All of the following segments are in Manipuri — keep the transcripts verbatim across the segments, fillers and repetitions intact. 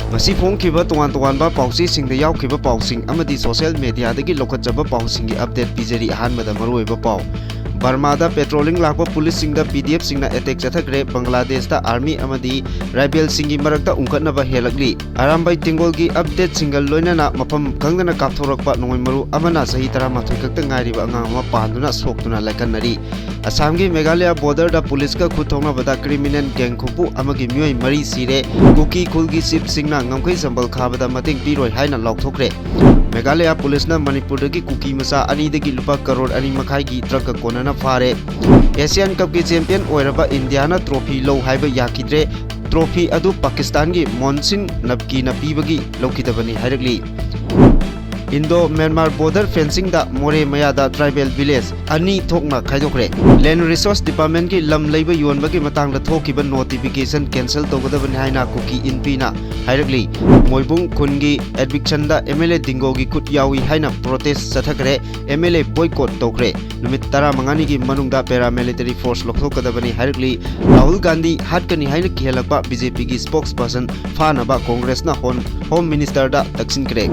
ꯉꯁꯤ ꯐꯣꯡꯈꯤꯕ ꯇꯣꯉꯥꯟ ꯇꯣꯉꯥꯟꯕ ꯄꯥꯎꯆꯦꯁꯤꯡꯗ ꯌꯥꯎꯈꯤꯕ ꯄꯥꯎꯁꯤꯡ ꯑꯃꯗꯤ social mediaꯗꯒꯤ ꯂꯧꯈꯠꯆꯕ ꯄꯥꯎꯁꯤꯡꯒꯤ update ꯄꯤꯖꯔꯤ꯫ ꯑꯍꯥꯟꯕꯗ ꯃꯔꯨꯑꯣꯏꯕ ꯄꯥꯎ꯫ ꯕꯔꯃꯥꯗ patrolling ꯂꯥꯛꯄ policeꯁꯤꯡꯗ PDFꯁꯤꯡꯅ attack ꯆꯠꯊꯈ꯭ꯔꯦ꯫ ꯕꯪꯒ꯭ꯂꯥꯗꯦꯁꯇ army ꯑꯃꯗꯤ rebelꯁꯤꯡꯒꯤ ꯃꯔꯛꯇ ꯎꯪꯈꯠꯅꯕ ꯍꯦꯜꯂꯛꯂꯤ꯫ ꯑꯔꯥꯝꯕꯥꯏ ꯇꯦꯡꯒꯣꯜꯒꯤ updateꯁꯤꯡꯒ ꯂꯣꯏꯅꯅ ꯃꯐꯝ ꯈꯪꯗꯅ ꯀꯥꯞꯊꯣꯔꯛꯄ ꯅꯣꯡꯃꯩ ꯃꯔꯨ ꯑꯃꯅ ꯆꯍꯤ ꯇꯔꯥꯃꯥꯊꯣꯏ ꯈꯛꯇ ꯉꯥꯏꯔꯤꯕ ꯑꯉꯥꯡ ꯑꯃ ꯄꯥꯟꯗꯨꯅ ꯁꯣꯛꯇꯨꯅ ꯂꯥꯏꯀꯠꯅꯔꯤ꯫ ꯑꯁꯥꯝꯒꯤ ꯃꯦꯘꯥꯂꯌꯥ borderꯗ policeꯀ ꯈꯨꯠ ꯊꯣꯛꯅꯕꯗ criminal gang ꯈꯨꯄꯨ ꯑꯃꯒꯤ ꯃꯤꯑꯣꯏ ꯃꯔꯤ ꯁꯤꯔꯦ꯫ ꯀꯨꯀꯤ ꯈꯨꯜꯒꯤ chiefꯁꯤꯡꯅ ꯉꯝꯈꯩ ꯁꯝꯕꯜ ꯈꯥꯕꯗ ꯃꯇꯦꯡ ꯄꯤꯔꯣꯏ ꯍꯥꯏꯅ ꯂꯥꯎꯊꯣꯛꯈ꯭ꯔꯦ꯫ ꯃꯦꯘꯥꯂꯌꯥ policeꯅ ꯃꯅꯤꯄꯨꯔꯗꯒꯤ ꯀꯨꯀꯤ ꯃꯆꯥ ꯑꯅꯤꯗꯒꯤ ꯂꯨꯄꯥ ꯀꯔꯣꯔ ꯑꯅꯤ ꯃꯈꯥꯏꯒꯤ drugꯀ ꯀꯣꯟꯅꯅ ꯐꯥꯔꯦ꯫ Asian Cupꯀꯤ champion ꯑꯣꯏꯔꯕ ꯏꯟꯗꯤꯌꯥꯅ trophy ꯂꯧ ꯍꯥꯏꯕ ꯌꯥꯈꯤꯗ꯭ꯔꯦ꯫ Trophy ꯑꯗꯨ ꯄꯥꯀꯤꯁꯇꯥꯟꯒꯤ ꯃꯣꯟꯁꯤꯟ ꯅꯕꯀꯤꯅ ꯄꯤꯕꯒꯤ ꯂꯧꯈꯤꯗꯕꯅꯤ ꯍꯥꯏꯔꯛꯂꯤ꯫ Indo Myanmar border fencingꯗ ꯃꯣꯔꯦ ꯃꯌꯥꯗ tribal village ꯑꯅꯤ ꯊꯣꯛꯅ ꯈꯥꯏꯗꯣꯛꯈ꯭ꯔꯦ꯫ Land Resource Departmentꯀꯤ ꯂꯝ ꯂꯩꯕ ꯌꯣꯟꯕꯒꯤ ꯃꯇꯥꯡꯗ ꯊꯣꯛꯈꯤꯕ notification cancel ꯇꯧꯒꯗꯕꯅꯤ ꯍꯥꯏꯅ ꯀꯨꯀꯤ ꯏꯟꯄꯤꯅ ꯍꯥꯏꯔꯛꯂꯤ꯫ ꯃꯣꯏꯕꯨꯡ ꯈꯨꯟꯒꯤ evictionꯗ MLA ꯗꯤꯡꯒꯣꯒꯤ ꯈꯨꯠ ꯌꯥꯎꯏ ꯍꯥꯏꯅ protest ꯆꯠꯊꯈ꯭ꯔꯦ꯫ MLA boycott ꯇꯧꯈ꯭ꯔꯦ꯫ ꯅꯨꯃꯤꯠ ꯇꯔꯥꯃꯉꯥꯅꯤꯒꯤ ꯃꯅꯨꯡꯗ paramilitary force ꯂꯧꯊꯣꯛꯀꯗꯕꯅꯤ ꯍꯥꯏꯔꯛꯂꯤ꯫ ꯔꯥꯍꯨꯜ ꯒꯥꯟꯙꯤ ꯍꯥꯠꯀꯅꯤ ꯍꯥꯏꯅ ꯀꯤꯍꯜꯂꯛꯄ BJPꯒꯤ spokesperson ꯐꯥꯅꯕ Congressꯅ ꯍꯣꯟ-, Home Ministerꯗ ꯇꯛꯁꯤꯟꯈ꯭ꯔꯦ꯫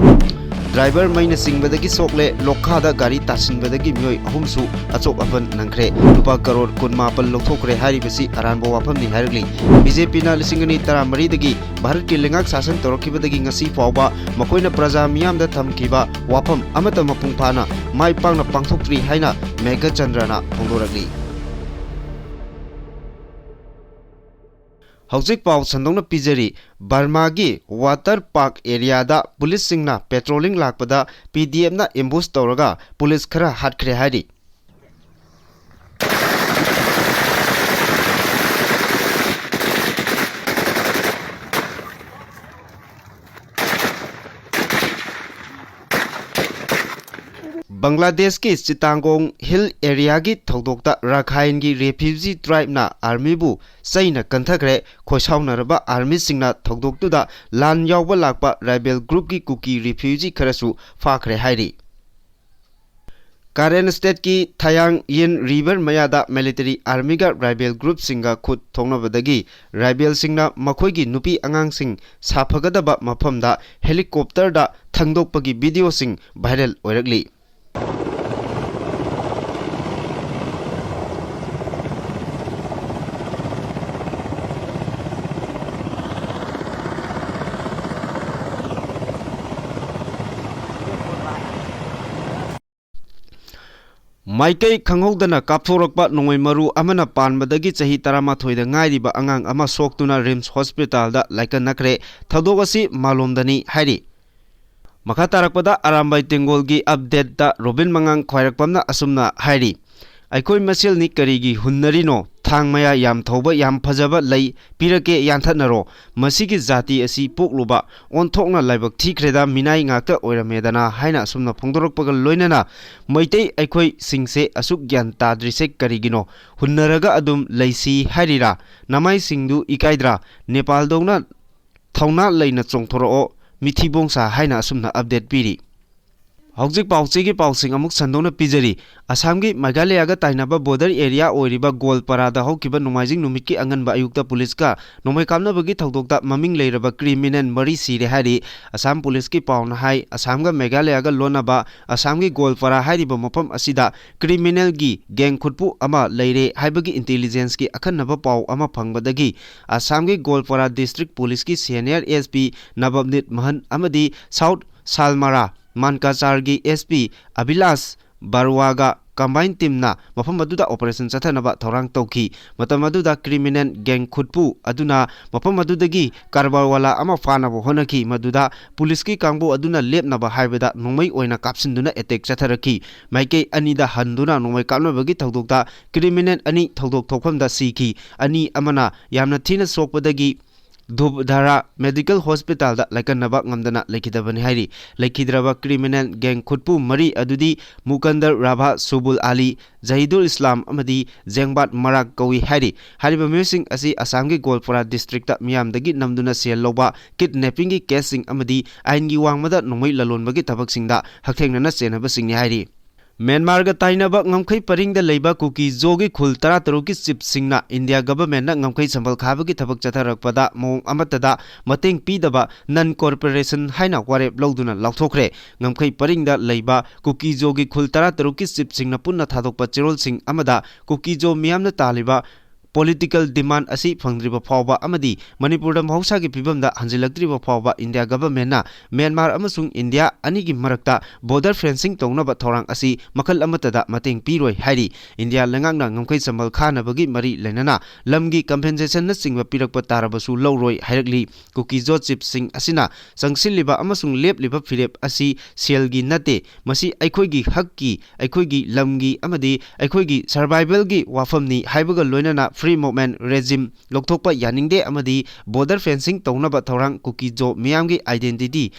Driver ꯃꯩꯅ ꯆꯤꯡꯕꯗꯒꯤ ꯁꯣꯛꯂꯦ, ꯂꯣꯈꯥꯗ ꯒꯥꯔꯤ ꯇꯥꯁꯤꯟꯕꯗꯒꯤ ꯃꯤꯑꯣꯏ ꯑꯍꯨꯝꯁꯨ ꯑꯆꯣꯛ ꯑꯄꯟ ꯅꯪꯈ꯭ꯔꯦ꯫ ꯂꯨꯄꯥ ꯀꯔꯣꯔ ꯀꯨꯟꯃꯥꯄꯜ ꯂꯧꯊꯣꯛꯈ꯭ꯔꯦ ꯍꯥꯏꯔꯤꯕꯁꯤ ꯑꯔꯥꯟꯕ ꯋꯥꯐꯝꯅꯤ ꯍꯥꯏꯔꯛꯂꯤ꯫ BJPꯅ ꯂꯤꯁꯤꯡ ꯑꯅꯤ ꯇꯔꯥꯃꯔꯤꯗꯒꯤ ꯚꯥꯔꯠꯀꯤ ꯂꯩꯉꯥꯛ ꯁꯥꯁꯟ ꯇꯧꯔꯛꯈꯤꯕꯗꯒꯤ ꯉꯁꯤ ꯐꯥꯎꯕ ꯃꯈꯣꯏꯅ ꯄ꯭ꯔꯖꯥ ꯃꯤꯌꯥꯝꯗ ꯊꯝꯈꯤꯕ ꯋꯥꯐꯝ ꯑꯃꯠꯇ ꯃꯄꯨꯡ ꯐꯥꯅ ꯃꯥꯏ ꯄꯥꯛꯅ ꯄꯥꯡꯊꯣꯛꯇ꯭ꯔꯤ ꯍꯥꯏꯅ ꯃꯦꯘꯆꯟꯗ꯭ꯔꯅ ꯐꯣꯡꯗꯣꯔꯛꯂꯤ꯫ ꯍꯧꯖꯤꯛ ꯄꯥꯎ ꯁꯟꯗꯣꯛꯅ ꯄꯤꯖꯔꯤ꯫ ꯕꯔꯃꯥꯒꯤ water park areaꯗ policeꯁꯤꯡꯅ patrolling ꯂꯥꯛꯄꯗ PDFꯅ ambush ꯇꯧꯔꯒ police ꯈꯔ ꯍꯥꯠꯈ꯭ꯔꯦ ꯍꯥꯏꯔꯤ꯫ ꯕꯪꯒ꯭ꯂꯥꯗꯦꯁꯀꯤ ꯆꯤꯇꯥꯡꯒꯣꯡ Hill areaꯒꯤ ꯊꯧꯗꯣꯛꯇ ꯔꯥꯈꯥꯏꯟꯒꯤ refugee tribeꯅ armyꯕꯨ ꯆꯩꯅ ꯀꯟꯊꯈ꯭ꯔꯦ꯫ ꯈꯣꯏꯁꯥꯎꯅꯔꯕ armyꯁꯤꯡꯅ ꯊꯧꯗꯣꯛꯇꯨꯗ ꯂꯥꯟ ꯌꯥꯎꯕ ꯂꯥꯛꯄ rebel groupꯀꯤ ꯀꯨꯀꯤ refugee ꯈꯔꯁꯨ ꯐꯥꯈ꯭ꯔꯦ ꯍꯥꯏꯔꯤ꯫ ꯀꯥꯔꯦꯟ ꯁ꯭ꯇꯦꯠꯀꯤ ꯊꯌꯥꯡ ꯌꯤꯟ ꯔꯤꯚꯔ ꯃꯌꯥꯗ ꯃꯤꯂꯤꯇꯔꯤ ꯑꯥꯔꯃꯤꯒ ꯔꯥꯏꯕꯦꯜ ꯒ꯭ꯔꯨꯞꯁꯤꯡꯒ ꯈꯨꯠ ꯊꯣꯛꯅꯕꯗꯒꯤ ꯔꯥꯏꯕꯦꯜꯁꯤꯡꯅ ꯃꯈꯣꯏꯒꯤ ꯅꯨꯄꯤ ꯑꯉꯥꯡꯁꯤꯡ ꯁꯥꯐꯒꯗꯕ ꯃꯐꯝꯗ ꯍꯦꯂꯤꯀꯣꯞꯇꯔꯗ ꯊꯥꯡꯗꯣꯛꯄꯒꯤ ꯚꯤꯗꯤꯑꯣꯁꯤꯡ ꯚꯥꯏꯔꯦꯜ ꯑꯣꯏꯔꯛꯂꯤ꯫ ꯃꯥꯏꯀꯩ ꯈꯪꯍꯧꯗꯅ ꯀꯥꯞꯊꯣꯔꯛꯄ ꯅꯣꯡꯃꯩ ꯃꯔꯨ ꯑꯃꯅ ꯄꯥꯟꯕꯗꯒꯤ ꯆꯍꯤ ꯇꯔꯥꯃꯥꯊꯣꯏꯗ ꯉꯥꯏꯔꯤꯕ ꯑꯉꯥꯡ ꯑꯃ ꯁꯣꯛꯇꯨꯅ ꯔꯤꯝꯁ ꯍꯣꯁꯄꯤꯇꯥꯜꯗ ꯂꯥꯏꯀꯠꯅꯈ꯭ꯔꯦ꯫ ꯊꯧꯗꯣꯛ ꯑꯁꯤ ꯃꯥꯂꯣꯝꯗꯅꯤ ꯍꯥꯏꯔꯤ꯫ ꯃꯈꯥ ꯇꯥꯔꯛꯄꯗ ꯑꯔꯥꯝꯕꯥꯏ ꯇꯦꯡꯒꯣꯜꯒꯤ ꯑꯞꯗꯦꯠꯇ ꯔꯣꯕꯤꯟ ꯃꯉꯥꯡ ꯈ꯭ꯋꯥꯏꯔꯥꯛꯄꯝꯅ ꯑꯁꯨꯝꯅ ꯍꯥꯏꯔꯤ, "ꯑꯩꯈꯣꯏ ꯃꯁꯦꯜꯅꯤ ꯀꯔꯤꯒꯤ ꯍꯨꯟꯅꯔꯤꯅꯣ? ꯊꯥꯡ ꯃꯌꯥ ꯌꯥꯝ ꯊꯧꯕ ꯌꯥꯝ ꯐꯖꯕ ꯂꯩ, ꯄꯤꯔꯛꯀꯦ, ꯌꯥꯟꯊꯠꯅꯔꯣ꯫ ꯃꯁꯤꯒꯤ ꯖꯥꯇꯤ ꯑꯁꯤ ꯄꯣꯛꯂꯨꯕ ꯑꯣꯟꯊꯣꯛꯅ ꯂꯥꯏꯕꯛ ꯊꯤꯈ꯭ꯔꯦꯗ, ꯃꯤꯅꯥꯏ ꯉꯥꯛꯇ ꯑꯣꯏꯔꯝꯃꯦꯗꯅ" ꯍꯥꯏꯅ ꯑꯁꯨꯝꯅ ꯐꯣꯡꯗꯣꯔꯛꯄꯒ ꯂꯣꯏꯅꯅ ꯃꯩꯇꯩ ꯑꯩꯈꯣꯏꯁꯤꯡꯁꯦ ꯑꯁꯨꯛ ꯒ꯭ꯌꯥꯟ ꯇꯥꯗ꯭ꯔꯤꯁꯦ ꯀꯔꯤꯒꯤꯅꯣ? ꯍꯨꯟꯅꯔꯒ ꯑꯗꯨꯝ ꯂꯩꯁꯤ ꯍꯥꯏꯔꯤꯔꯥ? ꯅꯃꯥꯏꯁꯤꯡꯗꯨ ꯏꯀꯥꯏꯗ꯭ꯔꯥ? ꯅꯦꯄꯥꯜꯗꯧꯅ ꯊꯧꯅꯥ ꯂꯩꯅ ꯆꯣꯡꯊꯣꯔꯛꯑꯣ, ꯃꯤꯊꯤꯕꯣꯡ ꯁꯥ ꯍꯥꯏꯅ ꯑꯁꯨꯝꯅ ꯑꯞꯗꯦꯠ ꯄꯤꯔꯤ꯫ ꯍꯧꯖꯤꯛ ꯄꯥꯎꯆꯦꯒꯤ ꯄꯥꯎꯁꯤꯡ ꯑꯃꯨꯛ ꯁꯟꯗꯣꯛꯅ ꯄꯤꯖꯔꯤ꯫ ꯑꯁꯥꯝꯒꯤ ꯃꯦꯘꯥꯂꯌꯥꯒ ꯇꯥꯏꯅꯕ ꯕꯣꯔꯗꯔ ꯑꯦꯔꯤꯌꯥ ꯑꯣꯏꯔꯤꯕ ꯒꯣꯜꯄꯥꯔꯥꯗ ꯍꯧꯈꯤꯕ ꯅꯣꯡꯃꯥꯏꯖꯤꯡ ꯅꯨꯃꯤꯠꯀꯤ ꯑꯉꯟꯕ ꯑꯌꯨꯛꯇ ꯄꯨꯂꯤꯁꯀ ꯅꯣꯡꯃꯩ ꯀꯥꯞꯅꯕꯒꯤ ꯊꯧꯗꯣꯛꯇ ꯃꯃꯤꯡ ꯂꯩꯔꯕ ꯀ꯭ꯔꯤꯃꯤꯅꯦꯜ ꯃꯔꯤ ꯁꯤꯔꯦ ꯍꯥꯏꯔꯤ꯫ ꯑꯁꯥꯝ ꯄꯨꯂꯤꯁꯀꯤ ꯄꯥꯎꯅ ꯍꯥꯏ, ꯑꯁꯥꯝꯒ ꯃꯦꯘꯥꯂꯌꯥꯒ ꯂꯣꯟꯅꯕ ꯑꯁꯥꯝꯒꯤ ꯒꯣꯜꯄꯥꯔꯥ ꯍꯥꯏꯔꯤꯕ ꯃꯐꯝ ꯑꯁꯤꯗ ꯀ꯭ꯔꯤꯃꯤꯅꯦꯜꯒꯤ ꯒꯦꯡ ꯈꯨꯠꯄꯨ ꯑꯃ ꯂꯩꯔꯦ ꯍꯥꯏꯕꯒꯤ ꯏꯟꯇꯦꯂꯤꯖꯦꯟꯁꯀꯤ ꯑꯈꯟꯅꯕ ꯄꯥꯎ ꯑꯃ ꯐꯪꯕꯗꯒꯤ ꯑꯁꯥꯝꯒꯤ ꯒꯣꯜꯄꯥꯔꯥ ꯗꯤꯁꯇ꯭ꯔꯤꯛ ꯄꯨꯂꯤꯁꯀꯤ ꯁꯦꯅꯤꯌꯔ ꯑꯦꯁ ꯄꯤ ꯅꯕꯕꯅꯤꯠ ꯃꯍꯟ ꯑꯃꯗꯤ ꯁꯥꯎꯠ ꯁꯥꯜꯃꯥꯔꯥ ꯃꯥꯟꯀꯥꯆꯥꯔꯒꯤ ꯑꯦꯁ ꯄꯤ ꯑꯚꯤꯂꯥꯁ ꯕꯔꯋꯥꯒ ꯀꯝꯕꯥꯏꯟ ꯇꯤꯝꯅ ꯃꯐꯝ ꯑꯗꯨꯗ ꯑꯣꯄꯔꯦꯁꯟ ꯆꯠꯊꯅꯕ ꯊꯧꯔꯥꯡ ꯇꯧꯈꯤ꯫ ꯃꯇꯝ ꯑꯗꯨꯗ ꯀ꯭ꯔꯤꯃꯤꯅꯦꯜ ꯒꯦꯡ ꯈꯨꯠꯄꯨ ꯑꯗꯨꯅ ꯃꯐꯝ ꯑꯗꯨꯗꯒꯤ ꯀꯔꯕꯥꯔꯋꯥꯂꯥ ꯑꯃ ꯐꯥꯅꯕ ꯍꯣꯠꯅꯈꯤ, ꯃꯗꯨꯗ ꯄꯨꯂꯤꯁꯀꯤ ꯀꯥꯡꯕꯨ ꯑꯗꯨꯅ ꯂꯦꯞꯅꯕ ꯍꯥꯏꯕꯗ ꯅꯣꯡꯃꯩ ꯑꯣꯏꯅ ꯀꯥꯞꯁꯤꯟꯗꯨꯅ ꯑꯦꯇꯦꯛ ꯆꯠꯊꯔꯛꯈꯤ꯫ ꯃꯥꯏꯀꯩ ꯑꯅꯤꯗ ꯍꯟꯗꯨꯅ ꯅꯣꯡꯃꯩ ꯀꯥꯞꯅꯕꯒꯤ ꯊꯧꯗꯣꯛꯇ ꯀ꯭ꯔꯤꯃꯤꯅꯦꯜ ꯑꯅꯤ ꯊꯧꯗꯣꯛ ꯊꯣꯛꯐꯝꯗ ꯁꯤꯈꯤ꯫ ꯑꯅꯤ ꯑꯃꯅ ꯌꯥꯝꯅ ꯊꯤꯅ ꯁꯣꯛꯄꯗꯒꯤ ꯙꯨꯞꯙꯥꯔꯥ ꯃꯦꯗꯤꯀꯦꯜ ꯍꯣꯁꯄꯤꯇꯥꯜꯗ ꯂꯥꯏꯀꯠꯅꯕ ꯉꯝꯗꯅ ꯂꯩꯈꯤꯗꯕꯅꯤ ꯍꯥꯏꯔꯤ꯫ ꯂꯩꯈꯤꯗ꯭ꯔꯕ ꯀ꯭ꯔꯤꯃꯤꯅꯦꯜ ꯒꯦꯡ ꯈꯨꯠꯄꯨ ꯃꯔꯤ ꯑꯗꯨꯗꯤ ꯃꯨꯀꯟꯗꯔ ꯔꯥꯚꯥ, ꯁꯨꯕꯨꯜ ꯑꯂꯤ, ꯖꯍꯤꯗꯨꯜ ꯏꯁꯂꯥꯝ ꯑꯃꯗꯤ ꯖꯦꯡꯕꯥꯠ ꯃꯔꯥꯛ ꯀꯧꯏ ꯍꯥꯏꯔꯤ꯫ ꯍꯥꯏꯔꯤꯕ ꯃꯤꯑꯣꯏꯁꯤꯡ ꯑꯁꯤ ꯑꯁꯥꯝꯒꯤ ꯒꯣꯜꯄꯥꯔꯥ ꯗꯤꯁꯇ꯭ꯔꯤꯛꯇ ꯃꯤꯌꯥꯝꯗꯒꯤ ꯅꯝꯗꯨꯅ ꯁꯦꯜ ꯂꯧꯕ, ꯀꯤꯠꯅꯦꯄꯤꯡꯒꯤ ꯀꯦꯁꯁꯤꯡ ꯑꯃꯗꯤ ꯑꯥꯏꯟꯒꯤ ꯋꯥꯡꯃꯗ ꯅꯣꯡꯃꯩ ꯂꯂꯣꯟꯕꯒꯤ ꯊꯕꯛꯁꯤꯡꯗ ꯍꯛꯊꯦꯡꯅꯅ ꯆꯦꯟꯅꯕꯁꯤꯡꯅꯤ ꯍꯥꯏꯔꯤ꯫ ꯃ꯭ꯌꯥꯟꯃꯥꯔꯒ ꯇꯥꯏꯅꯕ ꯉꯝꯈꯩ ꯄꯔꯤꯡꯗ ꯂꯩꯕ ꯀꯨꯀꯤ ꯖꯣꯒꯤ ꯈꯨꯜ ꯇꯔꯥꯇꯔꯨꯛꯀꯤ ꯆꯤꯞꯁꯤꯡꯅ ꯏꯟꯗꯤꯌꯥ ꯒꯚꯔꯟꯃꯦꯟꯠꯅ ꯉꯝꯈꯩ ꯁꯝꯕꯜ ꯈꯥꯕꯒꯤ ꯊꯕꯛ ꯆꯠꯊꯔꯛꯄꯗ ꯃꯑꯣꯡ ꯑꯃꯠꯇꯗ ꯃꯇꯦꯡ ꯄꯤꯗꯕ ꯅꯟ ꯀꯣꯔꯄꯣꯔꯦꯁꯟ ꯍꯥꯏꯅ ꯋꯥꯔꯦꯞ ꯂꯧꯗꯨꯅ ꯂꯥꯎꯊꯣꯛꯈ꯭ꯔꯦ꯫ ꯉꯝꯈꯩ ꯄꯔꯤꯡꯗ ꯂꯩꯕ ꯀꯨꯀꯤ ꯖꯣꯒꯤ ꯈꯨꯜ ꯇꯔꯥꯇꯔꯨꯛꯀꯤ ꯆꯤꯞꯁꯤꯡꯅ ꯄꯨꯟꯅ ꯊꯥꯗꯣꯛꯄ ꯆꯦꯔꯣꯜꯁꯤꯡ ꯑꯃꯗ ꯀꯨꯀꯤ ꯖꯣ ꯃꯤꯌꯥꯝꯅ ꯇꯥꯜꯂꯤꯕ ꯄꯣꯂꯤꯇꯤꯀꯦꯜ ꯗꯤꯃꯥꯟ ꯑꯁꯤ ꯐꯪꯗ꯭ꯔꯤꯕ ꯐꯥꯎꯕ ꯑꯃꯗꯤ ꯃꯅꯤꯄꯨꯔꯗ ꯃꯍꯧꯁꯥꯒꯤ ꯐꯤꯕꯝꯗ ꯍꯟꯖꯤꯜꯂꯛꯇ꯭ꯔꯤꯕ ꯐꯥꯎꯕ ꯏꯟꯗꯤꯌꯥ ꯒꯚꯔꯟꯃꯦꯟꯠꯅ ꯃ꯭ꯌꯥꯟꯃꯥꯔ ꯑꯃꯁꯨꯡ ꯏꯟꯗꯤꯌꯥ ꯑꯅꯤꯒꯤ ꯃꯔꯛꯇ ꯕꯣꯔꯗꯔ ꯐꯦꯟꯁꯤꯡ ꯇꯧꯅꯕ ꯊꯧꯔꯥꯡ ꯑꯁꯤ ꯃꯈꯜ ꯑꯃꯠꯇꯗ ꯃꯇꯦꯡ ꯄꯤꯔꯣꯏ ꯍꯥꯏꯔꯤ꯫ ꯏꯟꯗꯤꯌꯥ ꯂꯩꯉꯥꯛꯅ ꯉꯝꯈꯩ ꯁꯝꯕꯜ ꯈꯥꯅꯕꯒꯤ ꯃꯔꯤ ꯂꯩꯅꯅ ꯂꯝꯒꯤ ꯀꯝꯄꯦꯟꯁꯦꯁꯟꯅꯆꯤꯡꯕ ꯄꯤꯔꯛꯄ ꯇꯥꯔꯕꯁꯨ ꯂꯧꯔꯣꯏ ꯍꯥꯏꯔꯛꯂꯤ꯫ ꯀꯨꯀꯤ ꯖꯣ ꯆꯤꯞꯁꯤꯡ ꯑꯁꯤꯅ ꯆꯪꯁꯤꯜꯂꯤꯕ ꯑꯃꯁꯨꯡ ꯂꯦꯞꯂꯤꯕ ꯐꯤꯔꯦꯞ ꯑꯁꯤ ꯁꯦꯜꯒꯤ ꯅꯠꯇꯦ, ꯃꯁꯤ ꯑꯩꯈꯣꯏꯒꯤ ꯍꯛꯀꯤ, ꯑꯩꯈꯣꯏꯒꯤ ꯂꯝꯒꯤ ꯑꯃꯗꯤ ꯑꯩꯈꯣꯏꯒꯤ ꯁꯔꯚꯥꯏꯚꯦꯜꯒꯤ ꯋꯥꯐꯝꯅꯤ ꯍꯥꯏꯕꯒ ꯂꯣꯏꯅꯅ ꯐ꯭ꯔꯤ ꯃꯨꯚꯃꯦꯟꯠ ꯔꯦꯖꯤꯝ ꯂꯧꯊꯣꯛꯄ ꯌꯥꯅꯤꯡꯗꯦ ꯑꯃꯗꯤ ꯕꯣꯔꯗꯔ ꯐꯦꯟꯁꯤꯡ ꯇꯧꯅꯕ ꯊꯧꯔꯥꯡ ꯀꯨꯀꯤ ꯖꯣ ꯃꯤꯌꯥꯝꯒꯤ ꯑꯥꯏꯗꯦꯟꯇꯤꯇꯤ,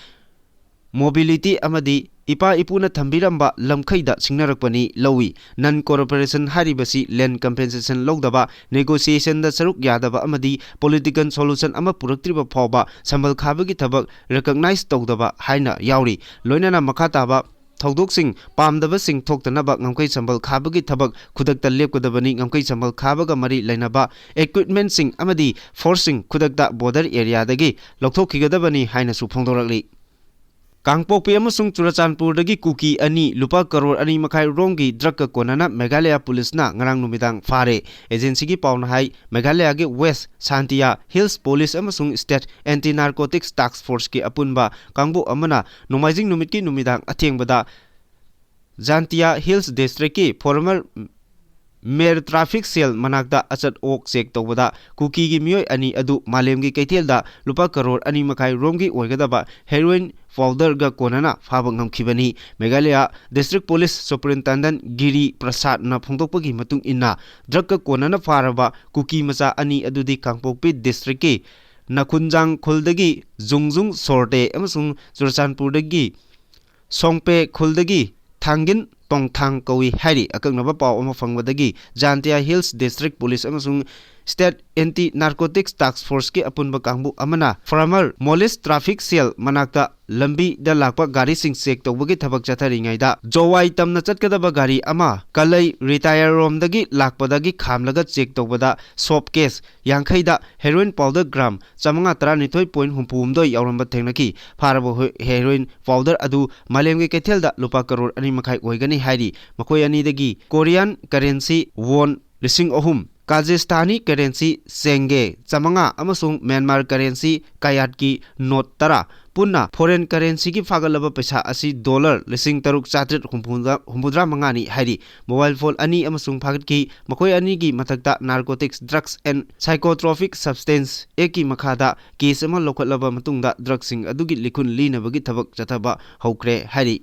ꯃꯣꯕꯤꯂꯤꯇꯤ ꯑꯃꯗꯤ ꯏꯄꯥ ꯏꯄꯨꯅ ꯊꯝꯕꯤꯔꯝꯕ ꯂꯝꯈꯩꯗ ꯁꯤꯡꯅꯔꯛꯄꯅꯤ ꯂꯧꯏ꯫ ꯅꯟ ꯀꯣꯔꯄꯣꯔꯦꯁꯟ ꯍꯥꯏꯔꯤꯕꯁꯤ ꯂꯦꯟ ꯀꯝꯄꯦꯟꯁꯦꯁꯟ ꯂꯧꯗꯕ, ꯅꯦꯒꯣꯁꯤꯌꯦꯁꯟꯗ ꯁꯔꯨꯛ ꯌꯥꯗꯕ ꯑꯃꯗꯤ ꯄꯣꯂꯤꯇꯤꯀꯦꯜ ꯁꯣꯂꯨꯁꯟ ꯑꯃ ꯄꯨꯔꯛꯇ꯭ꯔꯤꯕ ꯐꯥꯎꯕ ꯁꯝꯕꯜ ꯈꯥꯕꯒꯤ ꯊꯕꯛ ꯔꯦꯀꯣꯒꯅꯥꯏꯖ ꯇꯧꯗꯕ ꯍꯥꯏꯅ ꯌꯥꯎꯔꯤ꯫ ꯂꯣꯏꯅꯅ ꯃꯈꯥ ꯇꯥꯕ ꯊꯧꯗꯣꯛꯁꯤꯡ ꯄꯥꯝꯗꯕꯁꯤꯡ ꯊꯣꯛꯇꯅꯕ ꯉꯝꯈꯩ ꯁꯝꯕꯜ ꯈꯥꯕꯒꯤ ꯊꯕꯛ ꯈꯨꯗꯛꯇ ꯂꯦꯞꯀꯗꯕꯅꯤ꯫ ꯉꯝꯈꯩ ꯁꯝꯕꯜ ꯈꯥꯕꯒ ꯃꯔꯤ ꯂꯩꯅꯕ ꯏꯀ꯭ꯋꯤꯞꯃꯦꯟꯠꯁꯤꯡ ꯑꯃꯗꯤ ꯐꯣꯔꯁꯁꯤꯡ ꯈꯨꯗꯛꯇ ꯕꯣꯔꯗꯔ ꯑꯦꯔꯤꯌꯥꯗꯒꯤ ꯂꯧꯊꯣꯛꯈꯤꯒꯗꯕꯅꯤ ꯍꯥꯏꯅꯁꯨ ꯐꯣꯡꯗꯣꯔꯛꯂꯤ꯫ ꯀꯥꯡꯄꯣꯛꯄꯤ ꯑꯃꯁꯨꯡ ꯆꯨꯔꯆꯥꯟꯄꯨꯔꯗꯒꯤ ꯀꯨꯀꯤ ꯑꯅꯤ ꯂꯨꯄꯥ ꯀꯔꯣꯔ ꯑꯅꯤ ꯃꯈꯥꯏ ꯔꯣꯝꯒꯤ ꯗ꯭ꯔꯒꯀ ꯀꯣꯟꯅꯅ ꯃꯦꯘꯥꯂꯌꯥ ꯄꯨꯂꯤꯁꯅ ꯉꯔꯥꯡ ꯅꯨꯃꯤꯗꯥꯡ ꯐꯥꯔꯦ꯫ ꯑꯦꯖꯦꯟꯁꯤꯒꯤ ꯄꯥꯎꯅ ꯍꯥꯏ, ꯃꯦꯘꯥꯂꯌꯥꯒꯤ ꯋꯦꯁ ꯁꯥꯟꯇꯤꯌꯥ ꯍꯤꯜꯁ ꯄꯨꯂꯤꯁ ꯑꯃꯁꯨꯡ ꯁ꯭ꯇꯦꯠ ꯑꯦꯟꯇꯤ ꯅꯥꯔꯀꯣꯇꯤꯛꯁ ꯇꯥꯛꯁ ꯐꯣꯔꯁꯀꯤ ꯑꯄꯨꯟꯕ ꯀꯥꯡꯕꯨ ꯑꯃꯅ ꯅꯣꯡꯃꯥꯏꯖꯤꯡ ꯅꯨꯃꯤꯠꯀꯤ ꯅꯨꯃꯤꯗꯥꯡ ꯑꯊꯦꯡꯕꯗ ꯖꯥꯟꯇꯤꯌꯥ ꯍꯤꯜꯁ ꯗꯤꯁꯇ꯭ꯔꯤꯛꯀꯤ ꯐꯣꯔꯃꯔ ꯃꯦꯔ ꯇ꯭ꯔꯥꯐꯤꯛ ꯁꯦꯜ ꯃꯅꯥꯛꯇ ꯑꯆꯠ ꯑꯣꯛ ꯆꯦꯛ ꯇꯧꯕꯗ ꯀꯨꯀꯤꯒꯤ ꯃꯤꯑꯣꯏ ꯑꯅꯤ ꯑꯗꯨ ꯃꯥꯂꯦꯝꯒꯤ ꯀꯩꯊꯦꯜꯗ ꯂꯨꯄꯥ ꯀꯔꯣꯔ ꯑꯅꯤ ꯃꯈꯥꯏ ꯔꯣꯝꯒꯤ ꯑꯣꯏꯒꯗꯕ ꯍꯦꯔꯣꯏꯟ ꯄꯥꯎꯗꯔꯒ ꯀꯣꯟꯅꯅ ꯐꯥꯕ ꯉꯝꯈꯤꯕꯅꯤ꯫ ꯃꯦꯘꯥꯂꯌꯥ ꯗꯤꯁꯇ꯭ꯔꯤꯛ ꯄꯨꯂꯤꯁ ꯁꯨꯄꯔꯤꯟꯇꯦꯟꯗꯦꯟꯠ ꯒꯤꯔꯤ ꯄ꯭ꯔꯁꯥꯗꯅ ꯐꯣꯡꯗꯣꯛꯄꯒꯤ ꯃꯇꯨꯡ ꯏꯟꯅ, ꯗ꯭ꯔꯒꯀ ꯀꯣꯟꯅꯅ ꯐꯥꯔꯕ ꯀꯨꯀꯤ ꯃꯆꯥ ꯑꯅꯤ ꯑꯗꯨꯗꯤ ꯀꯥꯡꯄꯣꯛꯄꯤ ꯗꯤꯁꯇ꯭ꯔꯤꯛꯀꯤ ꯅꯈꯨꯟꯖꯥꯡ ꯈꯨꯜꯗꯒꯤ ꯖꯨꯡꯖꯨꯡ ꯁꯣꯔꯇꯦ ꯑꯃꯁꯨꯡ ꯆꯨꯔꯆꯥꯟꯄꯨꯔꯗꯒꯤ ꯁꯣꯡꯄꯦ ꯈꯨꯜꯗꯒꯤ ꯊꯥꯡꯒꯤꯟ ꯇꯣꯡꯊꯥꯡ ꯀꯧꯏ ꯍꯥꯏꯔꯤ꯫ ꯑꯀꯛꯅꯕ ꯄꯥꯎ ꯑꯃ ꯐꯪꯕꯗꯒꯤ ꯖꯥꯟꯇꯤꯌꯥ ꯍꯤꯜꯁ ꯗꯤꯁꯇ꯭ꯔꯤꯛ ꯄꯨꯂꯤꯁ ꯑꯃꯁꯨꯡ State Anti Narcotics Task Force-ꯀꯤ ꯑꯄꯨꯟꯕ ꯀꯥꯡꯕꯨ ꯑꯃꯅ Farmer Molish Traffic Cell ꯃꯅꯥꯛꯇ ꯂꯝꯕꯤꯗ ꯂꯥꯛꯄ ꯒꯥꯔꯤꯁꯤꯡ ꯆꯦꯛ ꯇꯧꯕꯒꯤ ꯊꯕꯛ ꯆꯠꯊꯔꯤꯉꯩꯗ ꯖꯣꯋꯥꯏ ꯇꯝꯅ ꯆꯠꯀꯗꯕ ꯒꯥꯔꯤ ꯑꯃ ꯀꯂꯩ ꯔꯤꯇꯥꯌꯔ ꯔꯣꯝꯗꯒꯤ ꯂꯥꯛꯄꯗꯒꯤ ꯈꯥꯝꯂꯒ ꯆꯦꯛ ꯇꯧꯕꯗ soap case ꯌꯥꯡꯈꯩꯗ heroin powder gram ꯆꯥꯃꯉꯥ ꯇꯔꯥꯅꯤꯊꯣꯏ point ꯍꯨꯝꯐꯨ ꯍꯨꯝꯗꯣꯏ ꯌꯥꯎꯔꯝꯕ ꯊꯦꯡꯅꯈꯤ꯫ ꯐꯥꯔꯕ ꯍꯣ-, heroin powder ꯑꯗꯨ ꯃꯥꯂꯦꯝꯒꯤ ꯀꯩꯊꯦꯜꯗ ꯂꯨꯄꯥ ꯀꯔꯣꯔ ꯑꯅꯤ ꯃꯈꯥꯏ ꯑꯣꯏꯒꯅꯤ ꯍꯥꯏꯔꯤ꯫ ꯃꯈꯣꯏ ꯑꯅꯤꯗꯒꯤ Korean currency won ꯂꯤꯁꯤꯡ ꯑꯍꯨꯝ, Kazakhstani currency tenge ꯆꯥꯃꯉꯥ ꯑꯃꯁꯨꯡ Myanmar currency kyat-ꯀꯤ note ꯇꯔꯥ, ꯄꯨꯟꯅ foreign currency-ꯒꯤ ꯐꯥꯒꯠꯂꯕ ꯄꯩꯁꯥ ꯑꯁꯤ dollar ꯂꯤꯁꯤꯡ ꯇꯔꯨꯛ ꯆꯥꯇ꯭ꯔꯦꯠ ꯍꯨꯝꯐꯨꯇꯔꯥ ꯃꯉꯥꯅꯤ ꯍꯥꯏꯔꯤ꯫ Mobile phone ꯑꯅꯤ ꯑꯃꯁꯨꯡ ꯐꯥꯒꯠꯈꯤ꯫ ꯃꯈꯣꯏ ꯑꯅꯤꯒꯤ ꯃꯊꯛꯇ Narcotics Drugs and Psychotropic Substance Act-ꯀꯤ ꯃꯈꯥꯗ case ꯑꯃ ꯂꯧꯈꯠꯂꯕ ꯃꯇꯨꯡꯗ drug-ꯁꯤꯡ ꯑꯗꯨꯒꯤ ꯂꯤꯈꯨꯟ ꯂꯤꯅꯕꯒꯤ ꯊꯕꯛ ꯆꯠꯊꯕ ꯍꯧꯈ꯭ꯔꯦ ꯍꯥꯏꯔꯤ꯫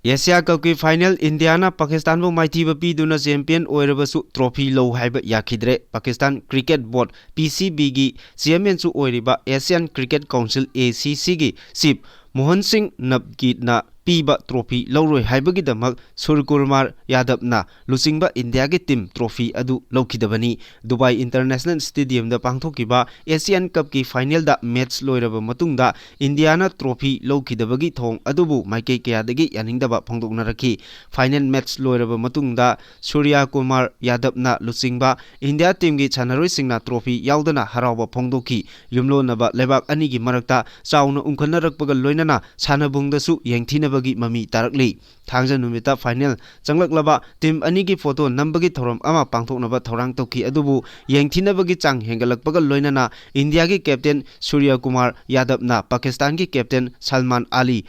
Asia Cup-ꯀꯤ final, ꯏꯟꯗꯤꯌꯥꯅ ꯄꯥꯀꯤꯁꯇꯥꯟꯕꯨ ꯃꯥꯏꯊꯤꯕ ꯄꯤꯗꯨꯅ champion ꯑꯣꯏꯔꯕꯁꯨ trophy ꯂꯧ ꯍꯥꯏꯕ ꯌꯥꯈꯤꯗ꯭ꯔꯦ꯫ Pakistan Cricket Board, P C B-ꯒꯤ chairman-ꯁꯨ ꯑꯣꯏꯔꯤꯕ Asian Cricket Council, A C C-ꯒꯤ chief Mohan ꯁꯤꯡ ꯅꯕꯒꯤꯅ ꯄꯤꯕ trophy ꯂꯧꯔꯣꯏ ꯍꯥꯏꯕꯒꯤꯗꯃꯛ ꯁꯨꯔ꯭ꯌꯀꯨꯃꯥꯔ ꯌꯥꯗꯕꯅ ꯂꯨꯆꯤꯡꯕ ꯏꯟꯗꯤꯌꯥꯒꯤ team trophy ꯑꯗꯨ ꯂꯧꯈꯤꯗꯕꯅꯤ꯫ ꯗꯨꯕꯥꯏ International Stadium-ꯗ ꯄꯥꯡꯊꯣꯛꯈꯤꯕ Asian Cup-ꯀꯤ final-ꯗ match ꯂꯣꯏꯔꯕ ꯃꯇꯨꯡꯗ ꯏꯟꯗꯤꯌꯥꯅ trophy ꯂꯧꯈꯤꯗꯕꯒꯤ ꯊꯧꯑꯣꯡ ꯑꯗꯨꯕꯨ ꯃꯥꯏꯀꯩ ꯀꯌꯥꯗꯒꯤ ꯌꯥꯅꯤꯡꯗꯕ ꯐꯣꯡꯗꯣꯛꯅꯔꯛꯈꯤ꯫ Final match ꯂꯣꯏꯔꯕ ꯃꯇꯨꯡꯗ ꯁꯨꯔ꯭ꯌꯀꯨꯃꯥꯔ ꯌꯥꯗꯕꯅ ꯂꯨꯆꯤꯡꯕ ꯏꯟꯗꯤꯌꯥ team-ꯒꯤ ꯁꯥꯟꯅꯔꯣꯏꯁꯤꯡꯅ trophy ꯌꯥꯎꯗꯅ ꯍꯔꯥꯎꯕ ꯐꯣꯡꯗꯣꯛꯈꯤ꯫ ꯌꯨꯝꯂꯣꯟꯅꯕ ꯂꯩꯕꯥꯛ ꯑꯅꯤꯒꯤ ꯃꯔꯛꯇ ꯆꯥꯎꯅ ꯎꯪꯈꯠꯅꯔꯛꯄꯒ ꯂꯣꯏꯅꯅ ꯁꯥꯟꯅꯕꯨꯡꯗꯁꯨ ꯌꯦꯡꯊꯤꯅꯕꯒꯤ ꯃꯃꯤ ꯇꯥꯔꯛꯂꯤ꯫ ꯊꯥꯡꯖ ꯅꯨꯃꯤꯠꯇ final ꯆꯪꯂꯛꯂꯕ team ꯑꯅꯤꯒꯤ photo ꯅꯝꯕꯒꯤ ꯊꯧꯔꯝ ꯑꯃ ꯄꯥꯡꯊꯣꯛꯅꯕ ꯊꯧꯔꯥꯡ ꯇꯧꯈꯤ, ꯑꯗꯨꯕꯨ ꯌꯦꯡꯊꯤꯅꯕꯒꯤ ꯆꯥꯡ ꯍꯦꯟꯒꯠꯂꯛꯄꯒ ꯂꯣꯏꯅꯅ ꯏꯟꯗꯤꯌꯥꯒꯤ captain ꯁꯨꯔ꯭ꯌꯀꯨꯃꯥꯔ ꯌꯥꯗꯕꯅ ꯄꯥꯀꯤꯁꯇꯥꯟꯒꯤ captain ꯁꯜꯃꯥꯟ ꯑꯂꯤ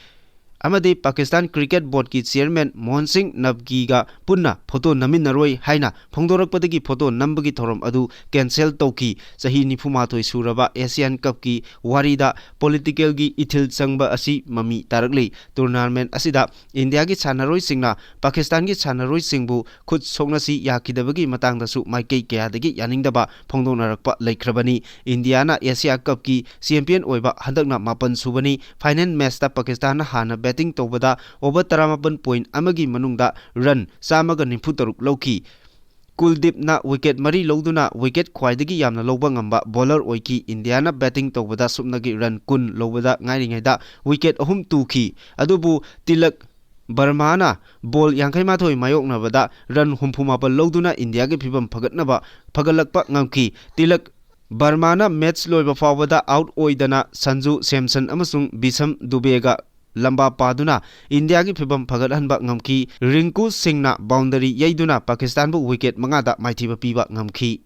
ꯑꯃꯗꯤ ꯄꯥꯀꯤꯁꯇꯥꯟ Cricket Board-ꯀꯤ chairman ꯃꯣꯍꯟ ꯁꯤꯡ ꯅꯕꯒꯤꯒ ꯄꯨꯟꯅ photo ꯅꯝꯃꯤꯟꯅꯔꯣꯏ ꯍꯥꯏꯅ ꯐꯣꯡꯗꯣꯔꯛꯄꯗꯒꯤ photo ꯅꯝꯕꯒꯤ ꯊꯧꯔꯝ ꯑꯗꯨ cancel ꯇꯧꯈꯤ꯫ ꯆꯍꯤ ꯅꯤꯐꯨꯃꯥꯊꯣꯏ ꯁꯨꯔꯕ Asian Cup-ꯀꯤ ꯋꯥꯔꯤꯗ political-ꯒꯤ ꯏꯊꯤꯜ ꯆꯪꯕ ꯑꯁꯤ ꯃꯃꯤ ꯇꯥꯔꯛꯂꯤ꯫ Tournament ꯑꯁꯤꯗ ꯏꯟꯗꯤꯌꯥꯒꯤ ꯁꯥꯟꯅꯔꯣꯏꯁꯤꯡꯅ ꯄꯥꯀꯤꯁꯇꯥꯟꯒꯤ ꯁꯥꯟꯅꯔꯣꯏꯁꯤꯡꯕꯨ ꯈꯨꯠ ꯁꯣꯛꯅꯁꯤ ꯌꯥꯈꯤꯗꯕꯒꯤ ꯃꯇꯥꯡꯗꯁꯨ ꯃꯥꯏꯀꯩ ꯀꯌꯥꯗꯒꯤ ꯌꯥꯅꯤꯡꯗꯕ ꯐꯣꯡꯗꯣꯛꯅꯔꯛꯄ ꯂꯩꯈ꯭ꯔꯕꯅꯤ꯫ ꯏꯟꯗꯤꯌꯥꯅ Asia Cup-ꯀꯤ champion ꯑꯣꯏꯕ ꯍꯟꯗꯛꯅ ꯃꯥꯄꯟ ꯁꯨꯕꯅꯤ꯫ Final match-ꯇ ꯄꯥꯀꯤꯁꯇꯥꯟꯅ ꯍꯥꯟꯅ batting ꯇꯧꯕꯗ over ꯇꯔꯥꯃꯥꯄꯟ point ꯑꯃꯒꯤ ꯃꯅꯨꯡꯗ run ꯆꯥꯝꯃꯒ ꯅꯤꯐꯨ ꯇꯔꯨꯛ ꯂꯧꯈꯤ꯫ ꯀꯨꯜꯗꯤꯞꯅ ꯋꯤꯀꯦꯠ ꯃꯔꯤ ꯂꯧꯗꯨꯅ ꯋꯤꯀꯦꯠ ꯈ꯭ꯋꯥꯏꯗꯒꯤ ꯌꯥꯝꯅ ꯂꯧꯕ ꯉꯝꯕ ꯕꯣꯂꯔ ꯑꯣꯏꯈꯤ꯫ ꯏꯟꯗꯤꯌꯥꯅ ꯕꯦꯇꯤꯡ ꯇꯧꯕꯗ ꯁꯨꯞꯅꯒꯤ ꯔꯟ ꯀꯨꯟ ꯂꯧꯕꯗ ꯉꯥꯏꯔꯤꯉꯩꯗ ꯋꯤꯀꯦꯠ ꯑꯍꯨꯝ ꯇꯨꯈꯤ꯫ ꯑꯗꯨꯕꯨ ꯇꯤꯂꯛ ꯕꯔꯃꯥꯅ ꯕꯣꯜ ꯌꯥꯡꯈꯩ ꯃꯥꯊꯣꯏ ꯃꯥꯌꯣꯛꯅꯕꯗ ꯔꯟ ꯍꯨꯝꯐꯨ ꯃꯥꯄꯜ ꯂꯧꯗꯨꯅ ꯏꯟꯗꯤꯌꯥꯒꯤ ꯐꯤꯕꯝ ꯐꯒꯠꯅꯕ, ꯐꯒꯠꯂꯛꯄ ꯉꯝꯈꯤ꯫ ꯇꯤꯂꯛ ꯕꯔꯃꯥꯅ ꯃꯦꯠꯆ ꯂꯣꯏꯕ ꯐꯥꯎꯕꯗ ꯑꯥꯎꯠ ꯑꯣꯏꯗꯅ ꯁꯟꯖꯨ ꯁꯦꯝꯁꯟ ꯑꯃꯁꯨꯡ ꯕꯤꯁꯝ ꯗꯨꯕꯦꯒ ꯂꯝꯕꯥ ꯄꯥꯗꯨꯅ ꯏꯟꯗꯤꯌꯥꯒꯤ ꯐꯤꯕꯝ ꯐꯒꯠꯍꯟꯕ ꯉꯝꯈꯤ꯫ ꯔꯤꯡꯀꯨ ꯁꯤꯡꯅ ꯕꯥꯎꯟꯗꯔꯤ ꯌꯩꯗꯨꯅ ꯄꯥꯀꯤꯁꯇꯥꯟꯕꯨ ꯋꯤꯀꯦꯠ ꯃꯉꯥꯗ ꯃꯥꯏꯊꯤꯕ ꯄꯤꯕ ꯉꯝꯈꯤ꯫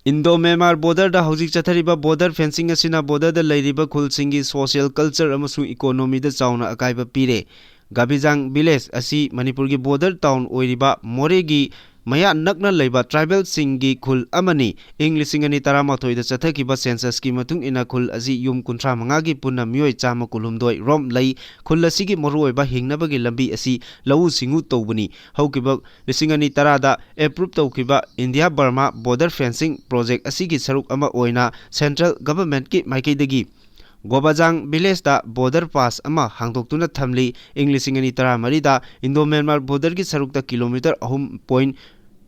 ꯏꯟꯗꯣ ꯃ꯭ꯌꯥꯟꯃꯥꯔ ꯕꯣꯔꯗꯔꯗ ꯍꯧꯖꯤꯛ ꯆꯠꯊꯔꯤꯕ ꯕꯣꯔꯗꯔ ꯐꯦꯟꯁꯤꯡ ꯑꯁꯤꯅ ꯕꯣꯔꯗꯔꯗ ꯂꯩꯔꯤꯕ ꯈꯨꯜꯁꯤꯡꯒꯤ ꯁꯣꯁꯤꯌꯦꯜ, ꯀꯜꯆꯔ ꯑꯃꯁꯨꯡ ꯏꯀꯣꯅꯣꯃꯤꯗ ꯆꯥꯎꯅ ꯑꯀꯥꯏꯕ ꯄꯤꯔꯦ꯫ ꯒꯥꯕꯤꯖꯥꯡ ꯚꯤꯂꯦꯖ ꯑꯁꯤ ꯃꯅꯤꯄꯨꯔꯒꯤ ꯕꯣꯔꯗꯔ ꯇꯥꯎꯟ ꯑꯣꯏꯔꯤꯕ ꯃꯣꯔꯦꯒꯤ ꯃꯌꯥ ꯅꯛꯅ ꯂꯩꯕ ꯇ꯭ꯔꯥꯏꯕꯦꯜꯁꯤꯡꯒꯤ ꯈꯨꯜ ꯑꯃꯅꯤ꯫ ꯏꯪ ꯂꯤꯁꯤꯡ ꯑꯅꯤ ꯇꯔꯥꯃꯥꯊꯣꯏꯗ ꯆꯠꯊꯈꯤꯕ ꯁꯦꯟꯁꯁꯀꯤ ꯃꯇꯨꯡ ꯏꯟꯅ ꯈꯨꯜ ꯑꯁꯤ ꯌꯨꯝ ꯀꯨꯟꯊ꯭ꯔꯥ ꯃꯉꯥꯒꯤ ꯄꯨꯟꯅ ꯃꯤꯑꯣꯏ ꯆꯥꯝꯃ ꯀꯨꯟꯍꯨꯝꯗꯣꯏ ꯔꯣꯝ ꯂꯩ꯫ ꯈꯨꯜ ꯑꯁꯤꯒꯤ ꯃꯔꯨꯑꯣꯏꯕ ꯍꯤꯡꯅꯕꯒꯤ ꯂꯝꯕꯤ ꯑꯁꯤ ꯂꯧꯎ ꯁꯤꯡꯎ ꯇꯧꯕꯅꯤ꯫ ꯍꯧꯈꯤꯕ ꯂꯤꯁꯤꯡ ꯑꯅꯤ ꯇꯔꯥꯗ ꯑꯦꯄ꯭ꯔꯨꯞ ꯇꯧꯈꯤꯕ ꯏꯟꯗꯤꯌꯥ ꯕꯔꯃꯥ ꯕꯣꯔꯗꯔ ꯐꯦꯟꯁꯤꯡ ꯄ꯭ꯔꯣꯖꯦꯛ ꯑꯁꯤꯒꯤ ꯁꯔꯨꯛ ꯑꯃ ꯑꯣꯏꯅ ꯁꯦꯟꯇ꯭ꯔꯦꯜ ꯒꯚꯔꯟꯃꯦꯟꯠꯀꯤ ꯃꯥꯏꯀꯩꯗꯒꯤ ꯒꯣꯕꯥꯖꯥꯡ ꯚꯤꯂꯦꯖꯇ ꯕꯣꯔꯗꯔ ꯄꯥꯁ ꯑꯃ ꯍꯥꯡꯗꯣꯛꯇꯨꯅ ꯊꯝꯂꯤ꯫ ꯏꯪ ꯂꯤꯁꯤꯡ ꯑꯅꯤ ꯇꯔꯥꯃꯔꯤꯗ ꯏꯟꯗꯣ ꯃ꯭ꯌꯥꯟꯃꯥꯔ ꯕꯣꯔꯗꯔꯒꯤ ꯁꯔꯨꯛꯇ ꯀꯤꯂꯣꯃꯤꯇꯔ ꯑꯍꯨꯝ ꯄꯣꯏꯟꯠ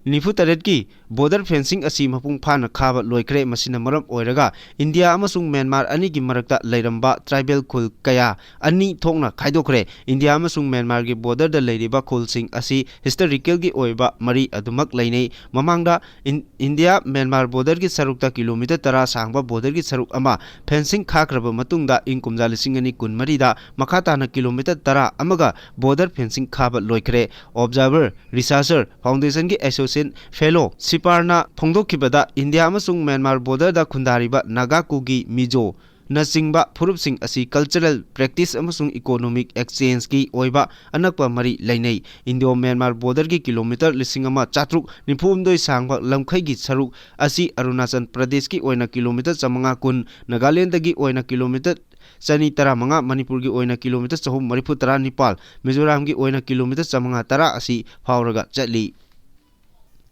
ꯅꯤꯐꯨ ꯇꯔꯦꯠꯀꯤ ꯕꯣꯔꯗꯔ ꯐꯦꯟꯁꯤꯡ ꯑꯁꯤ ꯃꯄꯨꯡ ꯐꯥꯅ ꯈꯥꯕ ꯂꯣꯏꯈ꯭ꯔꯦ꯫ ꯃꯁꯤꯅ ꯃꯔꯝ ꯑꯣꯏꯔꯒ ꯏꯟꯗꯤꯌꯥ ꯑꯃꯁꯨꯡ ꯃ꯭ꯌꯥꯟꯃꯥꯔ ꯑꯅꯤꯒꯤ ꯃꯔꯛꯇ ꯂꯩꯔꯝꯕ ꯇ꯭ꯔꯥꯏꯕꯦꯜ ꯈꯨꯜ ꯀꯌꯥ ꯑꯅꯤ ꯊꯣꯛꯅ ꯈꯥꯏꯗꯣꯛꯈ꯭ꯔꯦ꯫ ꯏꯟꯗꯤꯌꯥ ꯑꯃꯁꯨꯡ ꯃ꯭ꯌꯥꯟꯃꯥꯔꯒꯤ ꯕꯣꯔꯗꯔꯗ ꯂꯩꯔꯤꯕ ꯈꯨꯜꯁꯤꯡ ꯑꯁꯤ ꯍꯤꯁꯇꯣꯔꯤꯀꯦꯜꯒꯤ ꯑꯣꯏꯕ ꯃꯔꯤ ꯑꯗꯨꯃꯛ ꯂꯩꯅꯩ꯫ ꯃꯃꯥꯡꯗ ꯏꯟ-, ꯏꯟꯗꯤꯌꯥ ꯃ꯭ꯌꯥꯟꯃꯥꯔ ꯕꯣꯔꯗꯔꯒꯤ ꯁꯔꯨꯛꯇ ꯀꯤꯂꯣꯃꯤꯇꯔ ꯇꯔꯥ ꯁꯥꯡꯕ ꯕꯣꯔꯗꯔꯒꯤ ꯁꯔꯨꯛ ꯑꯃ ꯐꯦꯟꯁꯤꯡ ꯈꯥꯈ꯭ꯔꯕ ꯃꯇꯨꯡꯗ, ꯏꯪ ꯀꯨꯝꯖꯥ ꯂꯤꯁꯤꯡ ꯑꯅꯤ ꯀꯨꯟꯃꯔꯤꯗ ꯃꯈꯥ ꯇꯥꯅ ꯀꯤꯂꯣꯃꯤꯇꯔ ꯇꯔꯥ ꯑꯃꯒ ꯕꯣꯔꯗꯔ ꯐꯦꯟꯁꯤꯡ ꯈꯥꯕ ꯂꯣꯏꯈ꯭ꯔꯦ꯫ ꯑꯣꯕꯖꯥꯔꯚꯔ ꯔꯤꯁꯥꯔꯆꯔ ꯐꯥꯎꯟꯗꯦꯁꯟꯒꯤ ꯑꯦꯁꯣꯁꯤꯌꯦꯠ ꯐꯦꯂꯣ ꯁꯤꯄꯥꯔꯅ ꯐꯣꯡꯗꯣꯛꯈꯤꯕꯗ, ꯏꯟꯗꯤꯌꯥ ꯑꯃꯁꯨꯡ ꯃ꯭ꯌꯥꯟꯃꯥꯔ ꯕꯣꯔꯗꯔꯗ ꯈꯨꯟꯗꯥꯔꯤꯕ ꯅꯥꯒꯥ, ꯀꯨꯀꯤ, ꯃꯤꯖꯣ ꯅꯆꯤꯡꯕ ꯐꯨꯔꯨꯞꯁꯤꯡ ꯑꯁꯤ ꯀꯜꯆꯔꯦꯜ ꯄ꯭ꯔꯦꯛꯇꯤꯁ ꯑꯃꯁꯨꯡ ꯏꯀꯣꯅꯣꯃꯤꯛ ꯑꯦꯛꯁꯆꯦꯟꯖꯀꯤ ꯑꯣꯏꯕ ꯑꯅꯛꯄ ꯃꯔꯤ ꯂꯩꯅꯩ꯫ ꯏꯟꯗꯤꯌꯣ ꯃ꯭ꯌꯥꯟꯃꯥꯔ ꯕꯣꯔꯗꯔꯒꯤ ꯀꯤꯂꯣꯃꯤꯇꯔ ꯂꯤꯁꯤꯡ ꯑꯃ ꯆꯥꯇ꯭ꯔꯨꯛ ꯅꯤꯐꯨ ꯍꯨꯝꯗꯣꯏ ꯁꯥꯡꯕ ꯂꯝꯈꯩꯒꯤ ꯁꯔꯨꯛ ꯑꯁꯤ ꯑꯔꯨꯅꯥꯆꯜ ꯄ꯭ꯔꯗꯦꯁꯀꯤ ꯑꯣꯏꯅ ꯀꯤꯂꯣꯃꯤꯇꯔ ꯆꯥꯃꯉꯥ ꯀꯨꯟ, ꯅꯥꯒꯥꯂꯦꯟꯗꯒꯤ ꯑꯣꯏꯅ ꯀꯤꯂꯣꯃꯤꯇꯔ ꯆꯅꯤ ꯇꯔꯥꯃꯉꯥ, ꯃꯅꯤꯄꯨꯔꯒꯤ ꯑꯣꯏꯅ ꯀꯤꯂꯣꯃꯤꯇꯔ ꯆꯍꯨꯝ ꯃꯔꯤꯐꯨ ꯇꯔꯥ ꯅꯤꯄꯥꯜ, ꯃꯤꯖꯣꯔꯥꯝꯒꯤ ꯑꯣꯏꯅ ꯀꯤꯂꯣꯃꯤꯇꯔ ꯆꯥꯃꯉꯥ ꯇꯔꯥ ꯑꯁꯤ ꯐꯥꯎꯔꯒ ꯆꯠꯂꯤ꯫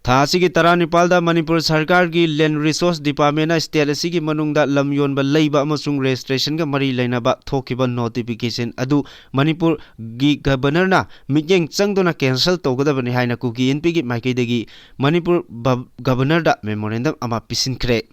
ꯊꯥ ꯑꯁꯤꯒꯤ ꯇꯔꯥꯅꯤꯄꯥꯜꯗ ꯃꯅꯤꯄꯨꯔ ꯁꯔꯀꯥꯔꯒꯤ Land Resource Departmentꯅ state ꯑꯁꯤꯒꯤ ꯃꯅꯨꯡꯗ ꯂꯝ ꯌꯣꯟꯕ, ꯂꯩꯕ ꯑꯃꯁꯨꯡ registrationꯒ ꯃꯔꯤ ꯂꯩꯅꯕ ꯊꯣꯛꯈꯤꯕ notification ꯑꯗꯨ ꯃꯅꯤꯄꯨꯔꯒꯤ governorꯅ ꯃꯤꯠꯌꯦꯡ ꯆꯪꯗꯨꯅ cancel ꯇꯧꯒꯗꯕꯅꯤ ꯍꯥꯏꯅ ꯀꯨꯀꯤ ꯏꯟꯄꯤꯒꯤ ꯃꯥꯏꯀꯩꯗꯒꯤ ꯃꯅꯤꯄꯨꯔ ꯕ-, governorꯗ memorandum ꯑꯃ ꯄꯤꯁꯤꯟꯈ꯭ꯔꯦ꯫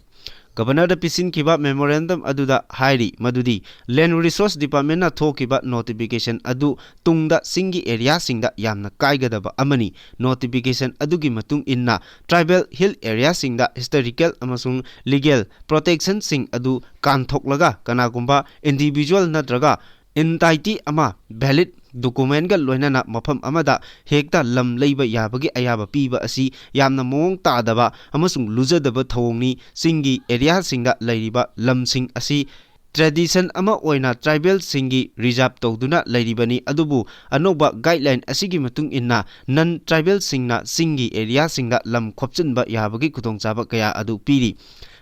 Governorꯗ ꯄꯤꯁꯤꯟꯈꯤꯕ memorandum ꯑꯗꯨꯗ ꯍꯥꯏꯔꯤ ꯃꯗꯨꯗꯤ Land Resource Departmentꯅ ꯊꯣꯛꯈꯤꯕ notification ꯑꯗꯨ ꯇꯨꯡꯗ ꯆꯤꯡꯒꯤ areaꯁꯤꯡꯗ ꯌꯥꯝꯅ ꯀꯥꯏꯒꯗꯕ ꯑꯃꯅꯤ꯫ Notification ꯑꯗꯨꯒꯤ ꯃꯇꯨꯡ ꯏꯟꯅ tribal hill areaꯁꯤꯡꯗ historical ꯑꯃꯁꯨꯡ legal protectionꯁꯤꯡ ꯑꯗꯨ ꯀꯥꯟꯊꯣꯛꯂꯒ ꯀꯅꯥꯒꯨꯝꯕ individual ꯅꯠꯇ꯭ꯔꯒ entity ꯑꯃ valid documentꯒ ꯂꯣꯏꯅꯅ ꯃꯐꯝ ꯑꯃꯗ ꯍꯦꯛꯇ ꯂꯝ ꯂꯩꯕ ꯌꯥꯕꯒꯤ ꯑꯌꯥꯕ ꯄꯤꯕ ꯑꯁꯤ ꯌꯥꯝꯅ ꯃꯑꯣꯡ ꯇꯥꯗꯕ ꯑꯃꯁꯨꯡ ꯂꯨꯖꯗꯕ ꯊꯧꯑꯣꯡꯅꯤ꯫ ꯆꯤꯡꯒꯤ areaꯁꯤꯡꯗ ꯂꯩꯔꯤꯕ ꯂꯝꯁꯤꯡ ꯑꯁꯤ tradition ꯑꯃ ꯑꯣꯏꯅ tribalꯁꯤꯡꯒꯤ reserve ꯇꯧꯗꯨꯅ ꯂꯩꯔꯤꯕꯅꯤ, ꯑꯗꯨꯕꯨ ꯑꯅꯧꯕ guideline ꯑꯁꯤꯒꯤ ꯃꯇꯨꯡ ꯏꯟꯅ non tribalꯁꯤꯡꯅ ꯆꯤꯡꯒꯤ areaꯁꯤꯡꯗ ꯂꯝ ꯈꯣꯞꯆꯤꯟꯕ ꯌꯥꯕꯒꯤ ꯈꯨꯗꯣꯡꯆꯥꯕ ꯀꯌꯥ ꯑꯗꯨ ꯄꯤꯔꯤ꯫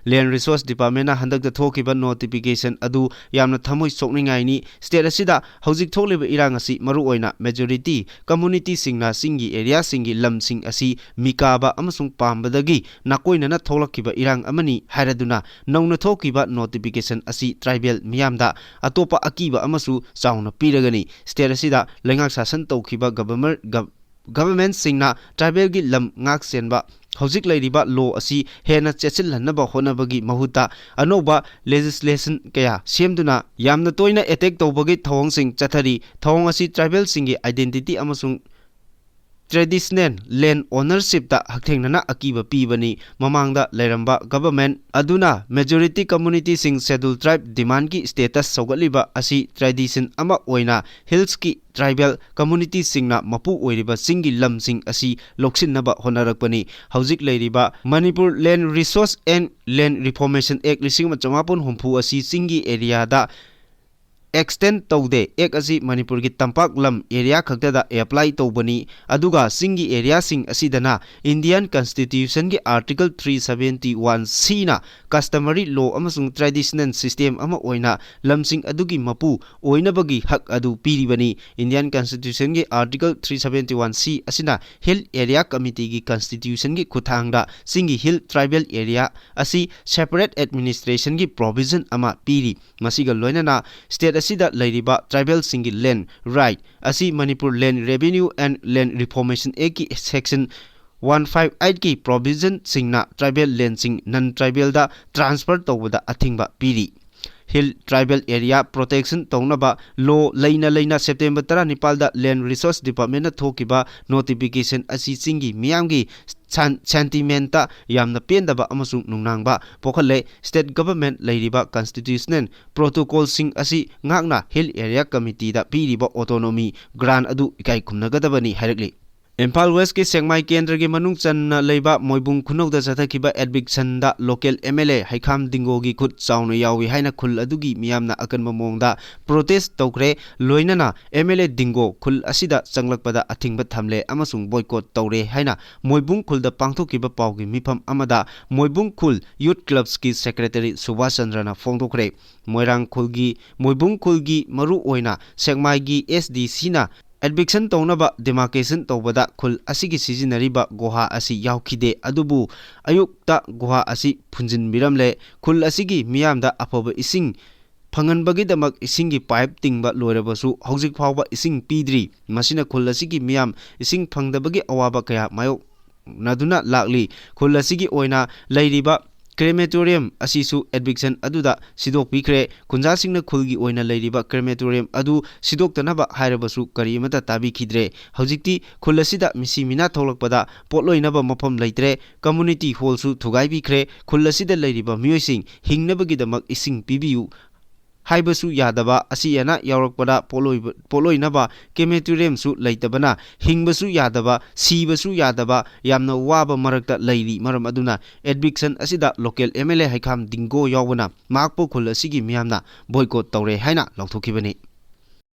Land Resource Departmentꯅ ꯍꯟꯗꯛꯇ ꯊꯣꯛꯈꯤꯕ notification ꯑꯗꯨ ꯌꯥꯝꯅ ꯊꯃꯣꯏ ꯁꯣꯛꯅꯤꯡꯉꯥꯏꯅꯤ꯫ State ꯑꯁꯤꯗ ꯍꯧꯖꯤꯛ ꯊꯣꯛꯂꯤꯕ ꯏꯔꯥꯡ ꯑꯁꯤ ꯃꯔꯨꯑꯣꯏꯅ majority communityꯁꯤꯡꯅ ꯆꯤꯡꯒꯤ areaꯁꯤꯡꯒꯤ ꯂꯝꯁꯤꯡ ꯑꯁꯤ ꯃꯤꯀꯥꯕ ꯑꯃꯁꯨꯡ ꯄꯥꯝꯕꯗꯒꯤ ꯅꯥꯀꯣꯏꯅꯅ ꯊꯣꯛꯂꯛꯈꯤꯕ ꯏꯔꯥꯡ ꯑꯃꯅꯤ ꯍꯥꯏꯔꯗꯨꯅ ꯅꯧꯅ ꯊꯣꯛꯈꯤꯕ notification ꯑꯁꯤ tribal ꯃꯤꯌꯥꯝꯗ ꯑꯇꯣꯞꯄ ꯑꯀꯤꯕ ꯑꯃꯁꯨ ꯆꯥꯎꯅ ꯄꯤꯔꯒꯅꯤ꯫ State ꯑꯁꯤꯗ ꯂꯩꯉꯥꯛ ꯁꯥꯁꯟ ꯇꯧꯈꯤꯕ governor-, gov-, governmentꯁꯤꯡꯅ tribalꯒꯤ ꯂꯝ ꯉꯥꯛ ꯁꯦꯟꯕ ꯍꯧꯖꯤꯛ ꯂꯩꯔꯤꯕ law ꯑꯁꯤ ꯍꯦꯟꯅ ꯆꯦꯠꯁꯤꯜꯍꯟꯅꯕ ꯍꯣꯠꯅꯕꯒꯤ ꯃꯍꯨꯠꯇ ꯑꯅꯧꯕ legislation ꯀꯌꯥ ꯁꯦꯝꯗꯨꯅ ꯌꯥꯝꯅ ꯇꯣꯏꯅ attack ꯇꯧꯕꯒꯤ ꯊꯧꯑꯣꯡꯁꯤꯡ ꯆꯠꯊꯔꯤ꯫ ꯊꯧꯑꯣꯡ ꯑꯁꯤ tribalꯁꯤꯡꯒꯤ identity ꯑꯃꯁꯨꯡ traditional land ownershipꯇ ꯍꯛꯊꯦꯡꯅꯅ ꯑꯀꯤꯕ ꯄꯤꯕꯅꯤ꯫ ꯃꯃꯥꯡꯗ ꯂꯩꯔꯝꯕ government ꯑꯗꯨꯅ majority communityꯁꯤꯡ Scheduled Tribe demandꯀꯤ status ꯁꯧꯒꯠꯂꯤꯕ ꯑꯁꯤ tradition ꯑꯃ ꯑꯣꯏꯅ hillsꯀꯤ tribal communityꯁꯤꯡꯅ ꯃꯄꯨ ꯑꯣꯏꯔꯤꯕ ꯆꯤꯡꯒꯤ ꯂꯝꯁꯤꯡ ꯑꯁꯤ ꯂꯧꯁꯤꯟꯅꯕ ꯍꯣꯠꯅꯔꯛꯄꯅꯤ꯫ ꯍꯧꯖꯤꯛ ꯂꯩꯔꯤꯕ Manipur Land Resource and Land Reformation Act ꯂꯤꯁꯤꯡ ꯑꯃ ꯆꯃꯥꯄꯟ ꯍꯨꯝꯐꯨ ꯑꯁꯤ ꯆꯤꯡꯒꯤ areaꯗ ꯑꯦꯛꯁꯇꯦꯟ ꯇꯧꯗꯦ꯫ ꯑꯦꯛ ꯑꯁꯤ ꯃꯅꯤꯄꯨꯔꯒꯤ ꯇꯝꯄꯥꯛ ꯂꯝ ꯑꯦꯔꯤꯌꯥ ꯈꯛꯇꯗ ꯑꯦꯄ꯭ꯂꯥꯏ ꯇꯧꯕꯅꯤ꯫ ꯑꯗꯨꯒ ꯆꯤꯡꯒꯤ ꯑꯦꯔꯤꯌꯥꯁꯤꯡ ꯑꯁꯤꯗꯅ ꯏꯟꯗꯤꯌꯟ ꯀꯟꯁꯇꯤꯇ꯭ꯌꯨꯁꯟꯒꯤ ꯑꯥꯔꯇꯤꯀꯜ ꯊ꯭ꯔꯤ ꯁꯚꯦꯟꯇꯤ ꯋꯥꯟ ꯁꯤꯅ ꯀꯁꯇꯃꯔꯤ ꯂꯣ ꯑꯃꯁꯨꯡ ꯇ꯭ꯔꯦꯗꯤꯁꯅꯦꯜ ꯁꯤꯁꯇꯦꯝ ꯑꯃ ꯑꯣꯏꯅ ꯂꯝꯁꯤꯡ ꯑꯗꯨꯒꯤ ꯃꯄꯨ ꯑꯣꯏꯅꯕꯒꯤ ꯍꯛ ꯑꯗꯨ ꯄꯤꯔꯤꯕꯅꯤ꯫ ꯏꯟꯗꯤꯌꯟ ꯀꯟꯁꯇꯤꯇ꯭ꯌꯨꯁꯟꯒꯤ article three seventy one C ꯑꯁꯤꯅ ꯍꯤꯜ ꯑꯦꯔꯤꯌꯥ ꯀꯃꯤꯇꯤꯒꯤ ꯀꯟꯁꯇꯤꯇ꯭ꯌꯨꯁꯟꯒꯤ ꯈꯨꯠꯊꯥꯡꯗ ꯆꯤꯡꯒꯤ ꯍꯤꯜ ꯇ꯭ꯔꯥꯏꯕꯦꯜ ꯑꯦꯔꯤꯌꯥ ꯑꯁꯤ ꯁꯦꯄꯔꯦꯠ ꯑꯦꯗꯃꯤꯅꯤꯁꯇ꯭ꯔꯦꯁꯟꯒꯤ ꯄ꯭ꯔꯣꯚꯤꯖꯟ ꯑꯃ ꯄꯤꯔꯤ꯫ ꯃꯁꯤꯒ ꯂꯣꯏꯅꯅ ꯁ꯭ꯇꯦꯠ ꯑꯁꯤꯗ ꯂꯩꯔꯤꯕ ꯇ꯭ꯔꯥꯏꯕꯦꯜꯁꯤꯡꯒꯤ ꯂꯦꯟ ꯔꯥꯏꯠ ꯑꯁꯤ ꯃꯅꯤꯄꯨꯔ ꯂꯦꯟ ꯔꯦꯚꯤꯅ꯭ꯌꯨ ꯑꯦꯟ ꯂꯦꯟ ꯔꯤꯐꯣꯔꯃꯦꯁꯟ ꯑꯦꯛꯀꯤ ꯁꯦꯛꯁꯟ ꯋꯥꯟ ꯐꯥꯏꯚ ꯑꯩꯠꯀꯤ ꯄ꯭ꯔꯣꯚꯤꯖꯟꯁꯤꯡꯅ ꯇ꯭ꯔꯥꯏꯕꯦꯜ ꯂꯦꯟꯁꯤꯡ ꯅꯟ ꯇ꯭ꯔꯥꯏꯕꯦꯜꯗ ꯇ꯭ꯔꯥꯟꯁꯐꯔ ꯇꯧꯕꯗ ꯑꯊꯤꯡꯕ ꯄꯤꯔꯤ꯫ ꯍꯤꯜ ꯇ꯭ꯔꯥꯏꯕꯦꯜ ꯑꯦꯔꯤꯌꯥ ꯄ꯭ꯔꯣꯇꯦꯛꯁꯟ ꯇꯧꯅꯕ ꯂꯣ ꯂꯩꯅ ꯂꯩꯅ ꯁꯦꯞꯇꯦꯝꯕꯔ ꯇꯔꯥꯅꯤꯄꯥꯜꯗ ꯂꯦꯟ ꯔꯤꯁꯣꯔꯁ ꯗꯤꯄꯥꯔꯠꯃꯦꯟꯅ ꯊꯣꯛꯈꯤꯕ ꯅꯣꯇꯤꯐꯤꯀꯦꯁꯟ ꯑꯁꯤ ꯆꯤꯡꯒꯤ ꯃꯤꯌꯥꯝꯒꯤ ꯁꯥꯟ-, ꯁꯦꯟꯇꯤꯃꯦꯟꯇ ꯌꯥꯝꯅ ꯄꯦꯟꯗꯕ ꯑꯃꯁꯨꯡ ꯅꯨꯡꯅꯥꯡꯕ ꯄꯣꯛꯍꯜꯂꯦ꯫ ꯁ꯭ꯇꯦꯠ ꯒꯚꯔꯟꯃꯦꯟꯠ ꯂꯩꯔꯤꯕ ꯀꯟꯁꯇꯤꯇ꯭ꯌꯨꯁꯅꯦꯜ ꯄ꯭ꯔꯣꯇꯣꯀꯣꯜꯁꯤꯡ ꯑꯁꯤ ꯉꯥꯛꯅ ꯍꯤꯜ ꯑꯦꯔꯤꯌꯥ ꯀꯃꯤꯇꯤꯗ ꯄꯤꯔꯤꯕ ꯑꯣꯇꯣꯅꯣꯃꯤ ꯒ꯭ꯔꯥꯟ ꯑꯗꯨ ꯏꯀꯥꯏ ꯈꯨꯝꯅꯒꯗꯕꯅꯤ ꯍꯥꯏꯔꯛꯂꯤ꯫ ꯏꯝꯐꯥꯜ ꯋꯦꯁꯀꯤ ꯁꯦꯛꯃꯥꯏ ꯀꯦꯟꯗ꯭ꯔꯒꯤ ꯃꯅꯨꯡ ꯆꯟꯅ ꯂꯩꯕ ꯃꯣꯏꯕꯨꯡ ꯈꯨꯅꯧꯗ ꯆꯠꯊꯈꯤꯕ ꯑꯦꯚꯤꯛꯁꯟꯗ ꯂꯣꯀꯦꯜ ꯑꯦꯝ ꯑꯦꯜ ꯑꯦ ꯍꯩꯈꯥꯝ ꯗꯤꯡꯒꯣꯒꯤ ꯈꯨꯠ ꯆꯥꯎꯅ ꯌꯥꯎꯏ ꯍꯥꯏꯅ ꯈꯨꯜ ꯑꯗꯨꯒꯤ ꯃꯤꯌꯥꯝꯅ ꯑꯀꯟꯕ ꯃꯑꯣꯡꯗ ꯄ꯭ꯔꯣꯇꯦꯁ ꯇꯧꯈ꯭ꯔꯦ꯫ ꯂꯣꯏꯅꯅ ꯑꯦꯝ ꯑꯦꯜ ꯑꯦ ꯗꯤꯡꯒꯣ ꯈꯨꯜ ꯑꯁꯤꯗ ꯆꯪꯂꯛꯄꯗ ꯑꯊꯤꯡꯕ ꯊꯝꯂꯦ ꯑꯃꯁꯨꯡ ꯕꯣꯏꯀꯣꯠ ꯇꯧꯔꯦ ꯍꯥꯏꯅ ꯃꯣꯏꯕꯨꯡ ꯈꯨꯜꯗ ꯄꯥꯡꯊꯣꯛꯈꯤꯕ ꯄꯥꯎꯒꯤ ꯃꯤꯐꯝ ꯑꯃꯗ ꯃꯣꯏꯕꯨꯡ ꯈꯨꯜ ꯌꯨꯠ ꯀ꯭ꯂꯕꯁꯀꯤ ꯁꯦꯀ꯭ꯔꯦꯇꯔꯤ ꯁꯨꯕꯥꯁ ꯆꯟꯗ꯭ꯔꯅ ꯐꯣꯡꯗꯣꯛꯈ꯭ꯔꯦ꯫ ꯃꯣꯏꯔꯥꯡ ꯈꯨꯜꯒꯤ, ꯃꯣꯏꯕꯨꯡ ꯈꯨꯜꯒꯤ ꯃꯔꯨ ꯑꯣꯏꯅ ꯁꯦꯛꯃꯥꯏꯒꯤ ꯑꯦꯁ ꯗꯤ ꯁꯤꯅ ꯑꯦꯚꯤꯛꯁꯟ ꯇꯧꯅꯕ ꯗꯤꯃꯥꯔꯀꯦꯁꯟ ꯇꯧꯕꯗ ꯈꯨꯜ ꯑꯁꯤꯒꯤ ꯁꯤꯖꯤꯟꯅꯔꯤꯕ ꯒꯨꯍꯥ ꯑꯁꯤ ꯌꯥꯎꯈꯤꯗꯦ꯫ ꯑꯗꯨꯕꯨ ꯑꯌꯨꯛꯇ ꯒꯨꯍꯥ ꯑꯁꯤ ꯐꯨꯟꯖꯤꯟꯕꯤꯔꯝꯂꯦ꯫ ꯈꯨꯜ ꯑꯁꯤꯒꯤ ꯃꯤꯌꯥꯝꯗ ꯑꯐꯕ ꯏꯁꯤꯡ ꯐꯪꯍꯟꯕꯒꯤꯗꯃꯛ ꯏꯁꯤꯡꯒꯤ ꯄꯥꯏꯞ ꯇꯤꯡꯕ ꯂꯣꯏꯔꯕꯁꯨ ꯍꯧꯖꯤꯛ ꯐꯥꯎꯕ ꯏꯁꯤꯡ ꯄꯤꯗ꯭ꯔꯤ꯫ ꯃꯁꯤꯅ ꯈꯨꯜ ꯑꯁꯤꯒꯤ ꯃꯤꯌꯥꯝ ꯏꯁꯤꯡ ꯐꯪꯗꯕꯒꯤ ꯑꯋꯥꯕ ꯀꯌꯥ ꯃꯥꯌꯣꯛꯅꯗꯨꯅ ꯂꯥꯛꯂꯤ꯫ ꯈꯨꯜ ꯑꯁꯤꯒꯤ ꯑꯣꯏꯅ ꯂꯩꯔꯤꯕ ꯀ꯭ꯔꯦꯃꯦꯇꯣꯔꯤꯌꯝ ꯑꯁꯤꯁꯨ ꯑꯦꯚꯤꯛꯁꯟ ꯑꯗꯨꯗ ꯁꯤꯗꯣꯛꯄꯤꯈ꯭ꯔꯦ꯫ ꯈꯨꯟꯖꯥꯁꯤꯡꯅ ꯈꯨꯜꯒꯤ ꯑꯣꯏꯅ ꯂꯩꯔꯤꯕ ꯀ꯭ꯔꯦꯃꯦꯇꯣꯔꯤꯌꯝ ꯑꯗꯨ ꯁꯤꯗꯣꯛꯇꯅꯕ ꯍꯥꯏꯔꯕꯁꯨ ꯀꯔꯤ ꯑꯃꯠꯇ ꯇꯥꯕꯤꯈꯤꯗ꯭ꯔꯦ꯫ ꯍꯧꯖꯤꯛꯇꯤ ꯈꯨꯜ ꯑꯁꯤꯗ ꯃꯤꯁꯤ ꯃꯤꯅꯥ ꯊꯣꯛꯂꯛꯄꯗ ꯄꯣꯠꯂꯣꯏꯅꯕ ꯃꯐꯝ ꯂꯩꯇ꯭ꯔꯦ꯫ ꯀꯝꯃꯨꯅꯤꯇꯤ ꯍꯣꯜꯁꯨ ꯊꯨꯒꯥꯏꯕꯤꯈ꯭ꯔꯦ꯫ ꯈꯨꯜ ꯑꯁꯤꯗ ꯂꯩꯔꯤꯕ ꯃꯤꯑꯣꯏꯁꯤꯡ ꯍꯤꯡꯅꯕꯒꯤꯗꯃꯛ ꯏꯁꯤꯡ ꯄꯤꯕꯤꯌꯨ ꯍꯥꯏꯕꯁꯨ ꯌꯥꯗꯕ, ꯑꯁꯤ ꯑꯅꯥ ꯌꯥꯎꯔꯛꯄꯗ ꯄꯣꯠꯂꯣꯏꯕ-, ꯄꯣꯠꯂꯣꯏꯅꯕ crematorium ꯁꯨ ꯂꯩꯇꯕꯅ ꯍꯤꯡꯕꯁꯨ ꯌꯥꯗꯕ, ꯁꯤꯕꯁꯨ ꯌꯥꯗꯕ ꯌꯥꯝꯅ ꯋꯥꯕ ꯃꯔꯛꯇ ꯂꯩꯔꯤ꯫ ꯃꯔꯝ ꯑꯗꯨꯅ eviction ꯑꯁꯤꯗ local M L A ꯍꯩꯈꯥꯝ ꯗꯤꯡꯒꯣ ꯌꯥꯎꯕꯅ ꯃꯍꯥꯛꯄꯨ ꯈꯨꯜ ꯑꯁꯤꯒꯤ ꯃꯤꯌꯥꯝꯅ boycott ꯇꯧꯔꯦ ꯍꯥꯏꯅ ꯂꯥꯎꯊꯣꯛꯈꯤꯕꯅꯤ꯫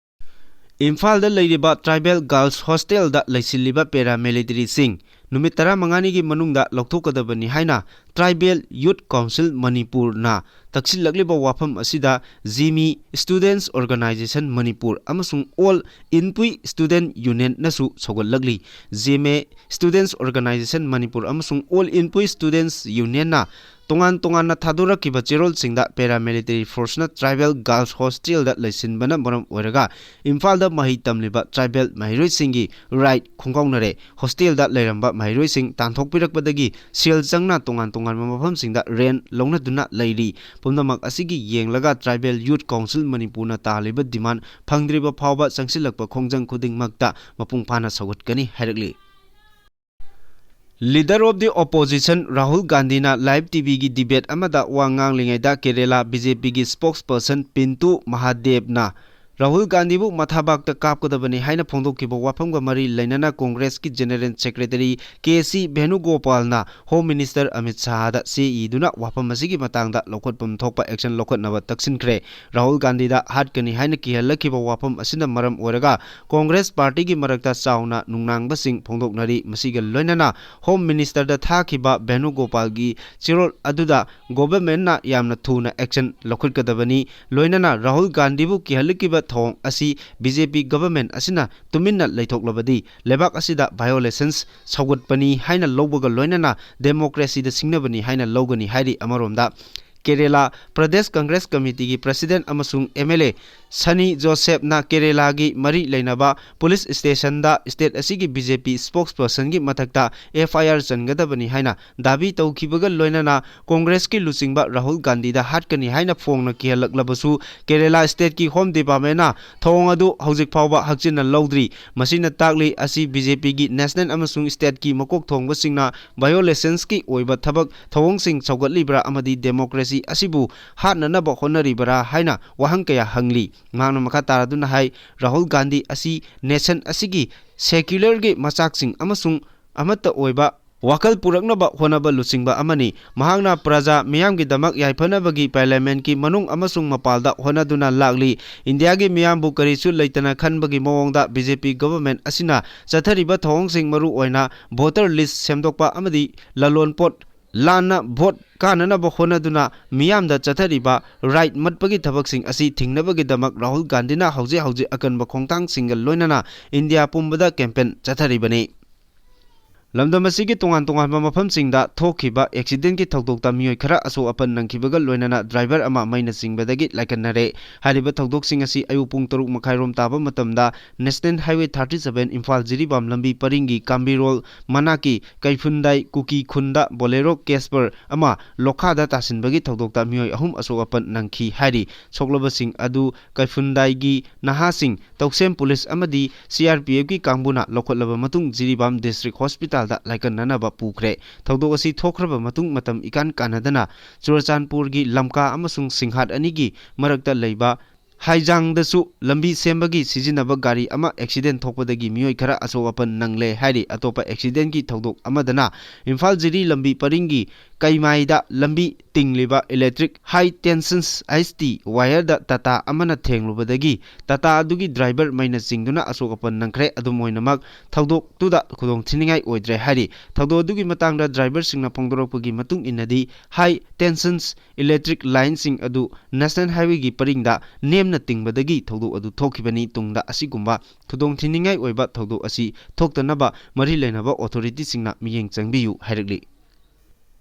ꯏꯝꯐꯥꯜꯗ ꯂꯩꯔꯤꯕ Tribal Girls Hostel ꯗ ꯂꯩꯁꯤꯜꯂꯤꯕ paramilitary ꯁꯤꯡ ꯅꯨꯃꯤꯠ ꯇꯔꯥꯃꯉꯥꯅꯤꯒꯤ ꯃꯅꯨꯡꯗ ꯂꯧꯊꯣꯛꯀꯗꯕꯅꯤ ꯍꯥꯏꯅ Tribal Youth Council ꯃꯅꯤꯄꯨꯔꯅ ꯇꯛꯁꯤꯜꯂꯛꯂꯤꯕ ꯋꯥꯐꯝ ꯑꯁꯤꯗ ꯖꯤꯃꯤ Students Organisation ꯃꯅꯤꯄꯨꯔ ꯑꯃꯁꯨꯡ All Inpui Student Union ꯅꯁꯨ ꯁꯧꯒꯠꯂꯛꯂꯤ꯫ ꯖꯤꯃꯦ Students Organisation ꯃꯅꯤꯄꯨꯔ ꯑꯃꯁꯨꯡ All Inpui Students Union ꯅ ꯇꯣꯉꯥꯟ ꯇꯣꯉꯥꯟꯅ ꯊꯥꯗꯣꯔꯛꯈꯤꯕ ꯆꯦꯔꯣꯜꯁꯤꯡꯗ paramilitary force ꯅ Tribal Girls Hostel ꯗ ꯂꯩꯁꯤꯟꯕꯅ ꯃꯔꯝ ꯑꯣꯏꯔꯒ ꯏꯝꯐꯥꯜꯗ ꯃꯍꯩ ꯇꯝꯂꯤꯕ tribal ꯃꯍꯩꯔꯣꯏꯁꯤꯡꯒꯤ right ꯈꯣꯡꯒꯥꯎꯅꯔꯦ꯫ Hostel ꯗ ꯂꯩꯔꯝꯕ ꯃꯍꯩꯔꯣꯏꯁꯤꯡ ꯇꯥꯟꯊꯣꯛꯄꯤꯔꯛꯄꯗꯒꯤ ꯁꯦꯜ ꯆꯪꯅ ꯇꯣꯉꯥꯟ ꯇꯣꯉꯥꯟꯕ ꯃꯐꯝꯁꯤꯡꯗ rent ꯂꯧꯅꯗꯨꯅ ꯂꯩꯔꯤ꯫ ꯄꯨꯝꯅꯃꯛ ꯑꯁꯤꯒꯤ ꯌꯦꯡꯂꯒ Tribal Youth Council ꯃꯅꯤꯄꯨꯔꯅ ꯇꯥꯜꯂꯤꯕ demand ꯐꯪꯗ꯭ꯔꯤꯕ ꯐꯥꯎꯕ ꯆꯪꯁꯤꯜꯂꯛꯄ ꯈꯣꯡꯖꯪ ꯈꯨꯗꯤꯡꯃꯛꯇ ꯃꯄꯨꯡ ꯐꯥꯅ ꯁꯧꯒꯠꯀꯅꯤ ꯍꯥꯏꯔꯛꯂꯤ꯫ Leader of the Opposition Rahul ꯒꯥꯟꯙꯤꯅ Live T V ꯒꯤ debate ꯑꯃꯗ ꯋꯥ ꯉꯥꯡꯂꯤꯉꯩꯗ ꯀꯦꯔꯦꯂꯥ B J P ꯒꯤ spokesperson ꯄꯤꯟꯇꯨ ꯃꯍꯥꯗꯦꯕꯅ ꯔꯥꯍꯨꯜ ꯒꯥꯟꯙꯤꯕꯨ ꯃꯊꯥꯕꯥꯛꯇ ꯀꯥꯞꯀꯗꯕꯅꯤ ꯍꯥꯏꯅ ꯐꯣꯡꯗꯣꯛꯈꯤꯕ ꯋꯥꯐꯝꯒ ꯃꯔꯤ ꯂꯩꯅꯅ Congress ꯀꯤ General Secretary K C ꯚꯦꯅꯨꯒꯣꯄꯥꯜꯅ Home Minister Amit ꯁꯥꯍꯗ ꯆꯦ ꯏꯗꯨꯅ ꯋꯥꯐꯝ ꯑꯁꯤꯒꯤ ꯃꯇꯥꯡꯗ ꯂꯧꯈꯠꯐꯝ ꯊꯣꯛꯄ action ꯂꯧꯈꯠꯅꯕ ꯇꯛꯁꯤꯟꯈ꯭ꯔꯦ꯫ ꯔꯥꯍꯨꯜ ꯒꯥꯟꯙꯤꯗ ꯍꯥꯠꯀꯅꯤ ꯍꯥꯏꯅ ꯀꯤꯍꯜꯂꯛꯈꯤꯕ ꯋꯥꯐꯝ ꯑꯁꯤꯅ ꯃꯔꯝ ꯑꯣꯏꯔꯒ Congress party ꯒꯤ ꯃꯔꯛꯇ ꯆꯥꯎꯅ ꯅꯨꯡꯅꯥꯡꯕꯁꯤꯡ ꯐꯣꯡꯗꯣꯛꯅꯔꯤ꯫ ꯃꯁꯤꯒ ꯂꯣꯏꯅꯅ Home Minister ꯗ ꯊꯥꯈꯤꯕ ꯚꯦꯅꯨꯒꯣꯄꯥꯜꯒꯤ ꯆꯦꯔꯣꯜ ꯑꯗꯨꯗ government ꯅ ꯌꯥꯝꯅ ꯊꯨꯅ action ꯂꯧꯈꯠꯀꯗꯕꯅꯤ꯫ ꯂꯣꯏꯅꯅ ꯔꯥꯍꯨꯜ ꯒꯥꯟꯙꯤꯕꯨ ꯀꯤꯍꯜꯂꯛꯈꯤꯕ ꯊꯧꯑꯣꯡ ꯑꯁꯤ B J P government ꯑꯁꯤꯅ ꯇꯨꯃꯤꯟꯅ ꯂꯩꯊꯣꯛꯂꯕꯗꯤ ꯂꯩꯕꯥꯛ ꯑꯁꯤꯗ violations ꯁꯧꯒꯠꯄꯅꯤ ꯍꯥꯏꯅ ꯂꯧꯕꯒ ꯂꯣꯏꯅꯅ democracy ꯗ ꯁꯤꯡꯅꯕꯅꯤ ꯍꯥꯏꯅ ꯂꯧꯒꯅꯤ ꯍꯥꯏꯔꯤ꯫ ꯑꯃꯔꯣꯝꯗ ꯀꯦꯔꯦꯂꯥ ꯄ꯭ꯔꯗꯦꯁ ꯀꯪꯒ꯭ꯔꯦꯁ ꯀꯃꯤꯇꯤꯒꯤ president ꯑꯃꯁꯨꯡ M L A ꯁꯅꯤ ꯖꯣꯁꯦꯞꯅ ꯀꯦꯔꯦꯂꯥꯒꯤ ꯃꯔꯤ ꯂꯩꯅꯕ police station ꯗ state ꯑꯁꯤꯒꯤ B J P spokesperson ꯒꯤ ꯃꯊꯛꯇ F I R ꯆꯟꯒꯗꯕꯅꯤ ꯍꯥꯏꯅ ꯗꯥꯕꯤ ꯇꯧꯈꯤꯕꯒ ꯂꯣꯏꯅꯅ Congress ꯀꯤ ꯂꯨꯆꯤꯡꯕ ꯔꯥꯍꯨꯜ ꯒꯥꯟꯙꯤꯗ ꯍꯥꯠꯀꯅꯤ ꯍꯥꯏꯅ ꯐꯣꯡꯅ ꯀꯤꯍꯜꯂꯛꯂꯕꯁꯨ ꯀꯦꯔꯦꯂꯥ state ꯀꯤ Home Department ꯅ ꯊꯧꯑꯣꯡ ꯑꯗꯨ ꯍꯧꯖꯤꯛ ꯐꯥꯎꯕ ꯍꯛꯆꯤꯟꯅ ꯂꯧꯗ꯭ꯔꯤ꯫ ꯃꯁꯤꯅ ꯇꯥꯛꯂꯤ ꯑꯁꯤ B J P ꯒꯤ national ꯑꯃꯁꯨꯡ state ꯀꯤ ꯃꯀꯣꯛ ꯊꯣꯡꯕꯁꯤꯡꯅ violations ꯀꯤ ꯑꯣꯏꯕ ꯊꯕꯛ ꯊꯧꯑꯣꯡꯁꯤꯡ ꯁꯧꯒꯠꯂꯤꯕ꯭ꯔꯥ ꯑꯃꯗꯤ democracy ꯑꯁꯤꯕꯨ ꯍꯥꯠꯅꯅꯕ ꯍꯣꯠꯅꯔꯤꯕꯔꯥ ꯍꯥꯏꯅ ꯋꯥꯍꯪ ꯀꯌꯥ ꯍꯪꯂꯤ꯫ ꯃꯍꯥꯛꯅ ꯃꯈꯥ ꯇꯥꯔꯗꯨꯅ ꯍꯥꯏ, ꯔꯥꯍꯨꯜ ꯒꯥꯟꯙꯤ ꯑꯁꯤ nation ꯑꯁꯤꯒꯤ secularꯒꯤ ꯃꯆꯥꯛꯁꯤꯡ ꯑꯃꯁꯨꯡ ꯑꯃꯠꯇ ꯑꯣꯏꯕ ꯋꯥꯈꯜ ꯄꯨꯔꯛꯅꯕ ꯍꯣꯠꯅꯕ ꯂꯨꯆꯤꯡꯕ ꯑꯃꯅꯤ꯫ ꯃꯍꯥꯛꯅ ꯄ꯭ꯔꯖꯥ ꯃꯤꯌꯥꯝꯒꯤꯗꯃꯛ ꯌꯥꯏꯐꯅꯕꯒꯤ parliamentꯀꯤ ꯃꯅꯨꯡ ꯑꯃꯁꯨꯡ ꯃꯄꯥꯜꯗ ꯍꯣꯠꯅꯗꯨꯅ ꯂꯥꯛꯂꯤ꯫ ꯏꯟꯗꯤꯌꯥꯒꯤ ꯃꯤꯌꯥꯝꯕꯨ ꯀꯔꯤꯁꯨ ꯂꯩꯇꯅ ꯈꯟꯕꯒꯤ ꯃꯑꯣꯡꯗ BJP government ꯑꯁꯤꯅ ꯆꯠꯊꯔꯤꯕ ꯊꯧꯑꯣꯡꯁꯤꯡ, ꯃꯔꯨ ꯑꯣꯏꯅ voter list ꯁꯦꯝꯗꯣꯛꯄ ꯑꯃꯗꯤ ꯂꯂꯣꯟ ꯄꯣꯠ ꯂꯥꯟꯅ vote ꯀꯥꯅꯅꯕ ꯍꯣꯠꯅꯗꯨꯅ ꯃꯤꯌꯥꯝꯗ ꯆꯠꯊꯔꯤꯕ right ꯃꯠꯄꯒꯤ ꯊꯕꯛꯁꯤꯡ ꯑꯁꯤ ꯊꯤꯡꯅꯕꯒꯤꯗꯃꯛ ꯔꯥꯍꯨꯜ ꯒꯥꯟꯙꯤꯅ ꯍꯧꯖꯤꯛ ꯍꯧꯖꯤꯛ ꯑꯀꯟꯕ ꯈꯣꯡꯊꯥꯡꯁꯤꯡꯒ ꯂꯣꯏꯅꯅ ꯏꯟꯗꯤꯌꯥ ꯄꯨꯝꯕꯗ campaign ꯆꯠꯊꯔꯤꯕꯅꯤ꯫ ꯂꯝꯗꯝ ꯑꯁꯤꯒꯤ ꯇꯣꯉꯥꯟ ꯇꯣꯉꯥꯟꯕ ꯃꯐꯝꯁꯤꯡꯗ ꯊꯣꯛꯈꯤꯕ accidentꯀꯤ ꯊꯧꯗꯣꯛꯇ ꯃꯤꯑꯣꯏ ꯈꯔ ꯑꯁꯣꯛ ꯑꯄꯟ ꯅꯪꯈꯤꯕꯒ ꯂꯣꯏꯅꯅ driver ꯑꯃ ꯃꯩꯅ ꯆꯤꯡꯕꯗꯒꯤ ꯂꯥꯏꯀꯠꯅꯔꯦ꯫ ꯍꯥꯏꯔꯤꯕ ꯊꯧꯗꯣꯛꯁꯤꯡ ꯑꯁꯤ ꯑꯌꯨꯛ ꯄꯨꯡ ꯇꯔꯨꯛ ꯃꯈꯥꯏꯔꯣꯝ ꯇꯥꯕ ꯃꯇꯝꯗ National Highway thirty seven Imphal Jiribam ꯂꯝꯕꯤ ꯄꯔꯤꯡꯒꯤ ꯀꯥꯝꯕꯤꯔꯣꯜ ꯃꯅꯥꯛꯀꯤ ꯀꯩꯐꯨꯟꯗꯥꯏ ꯀꯨꯀꯤ ꯈꯨꯟꯗ Bolero Casper ꯑꯃ ꯂꯣꯈꯥꯗ ꯇꯥꯁꯤꯟꯕꯒꯤ ꯊꯧꯗꯣꯛꯇ ꯃꯤꯑꯣꯏ ꯑꯍꯨꯝ ꯑꯁꯣꯛ ꯑꯄꯟ ꯅꯪꯈꯤ ꯍꯥꯏꯔꯤ꯫ ꯁꯣꯛꯂꯕꯁꯤꯡ ꯑꯗꯨ ꯀꯩꯐꯨꯟꯗꯥꯏꯒꯤ ꯅꯍꯥꯁꯤꯡ, ꯇꯧꯁꯦꯝ police ꯑꯃꯗꯤ CRPFꯀꯤ ꯀꯥꯡꯕꯨꯅ ꯂꯧꯈꯠꯂꯕ ꯃꯇꯨꯡ ꯖꯤꯔꯤꯕꯥꯝ district hospitalꯗ ꯂꯥꯏꯀꯠꯅꯅꯕ ꯄꯨꯈ꯭ꯔꯦ꯫ ꯊꯧꯗꯣꯛ ꯑꯁꯤ ꯊꯣꯛꯈ꯭ꯔꯕ ꯃꯇꯨꯡ ꯃꯇꯝ ꯏꯀꯥꯟ ꯀꯥꯟꯅꯗꯅ ꯆꯨꯔꯆꯥꯟꯄꯨꯔꯒꯤ ꯂꯝꯀꯥ ꯑꯃꯁꯨꯡ ꯁꯤꯡꯍꯥꯠ ꯑꯅꯤꯒꯤ ꯃꯔꯛꯇ ꯂꯩꯕ ꯍꯥꯏꯖꯥꯡꯗꯁꯨ ꯂꯝꯕꯤ ꯁꯦꯝꯕꯒꯤ ꯁꯤꯖꯤꯟꯅꯕ ꯒꯥꯔꯤ ꯑꯃ accident ꯊꯣꯛꯄꯗꯒꯤ ꯃꯤꯑꯣꯏ ꯈꯔ ꯑꯁꯣꯛ ꯑꯄꯟ ꯅꯪꯂꯦ ꯍꯥꯏꯔꯤ꯫ ꯑꯇꯣꯞꯄ accidentꯀꯤ ꯊꯧꯗꯣꯛ ꯑꯃꯗꯅ ꯏꯝꯐꯥꯜ ꯖꯤꯔꯤ ꯂꯝꯕꯤ ꯄꯔꯤꯡꯒꯤ ꯀꯩꯃꯥꯏꯗ ꯂꯝꯕꯤ ꯇꯤꯡꯂꯤꯕ electric high tension H T wireꯗ ꯇꯥꯇꯥ ꯑꯃꯅ ꯊꯦꯡꯂꯨꯕꯗꯒꯤ ꯇꯥꯇꯥ ꯑꯗꯨꯒꯤ driver ꯃꯩꯅ ꯆꯤꯡꯗꯨꯅ ꯑꯁꯣꯛ ꯑꯄꯟ ꯅꯪꯈ꯭ꯔꯦ꯫ ꯑꯗꯨꯝ ꯑꯣꯏꯅꯃꯛ, ꯊꯧꯗꯣꯛꯇꯨꯗ ꯈꯨꯗꯣꯡꯊꯤꯅꯤꯡꯉꯥꯏ ꯑꯣꯏꯗ꯭ꯔꯦ ꯍꯥꯏꯔꯤ꯫ ꯊꯧꯗꯣꯛ ꯑꯗꯨꯒꯤ ꯃꯇꯥꯡꯗ driverꯁꯤꯡꯅ ꯐꯣꯡꯗꯣꯔꯛꯄꯒꯤ ꯃꯇꯨꯡ ꯏꯟꯅꯗꯤ, high tension electric lineꯁꯤꯡ ꯑꯗꯨ National Highwayꯒꯤ ꯄꯔꯤꯡꯗ ꯅꯦꯝꯅ ꯇꯤꯡꯕꯗꯒꯤ ꯊꯧꯗꯣꯛ ꯑꯗꯨ ꯊꯣꯛꯈꯤꯕꯅꯤ꯫ ꯇꯨꯡꯗ ꯑꯁꯤꯒꯨꯝꯕ ꯈꯨꯗꯣꯡꯊꯤꯅꯤꯡꯉꯥꯏ ꯑꯣꯏꯕ ꯊꯧꯗꯣꯛ ꯑꯁꯤ ꯊꯣꯛꯇꯅꯕ ꯃꯔꯤ ꯂꯩꯅꯕ authorityꯁꯤꯡꯅ ꯃꯤꯠꯌꯦꯡ ꯆꯪꯕꯤꯌꯨ ꯍꯥꯏꯔꯛꯂꯤ꯫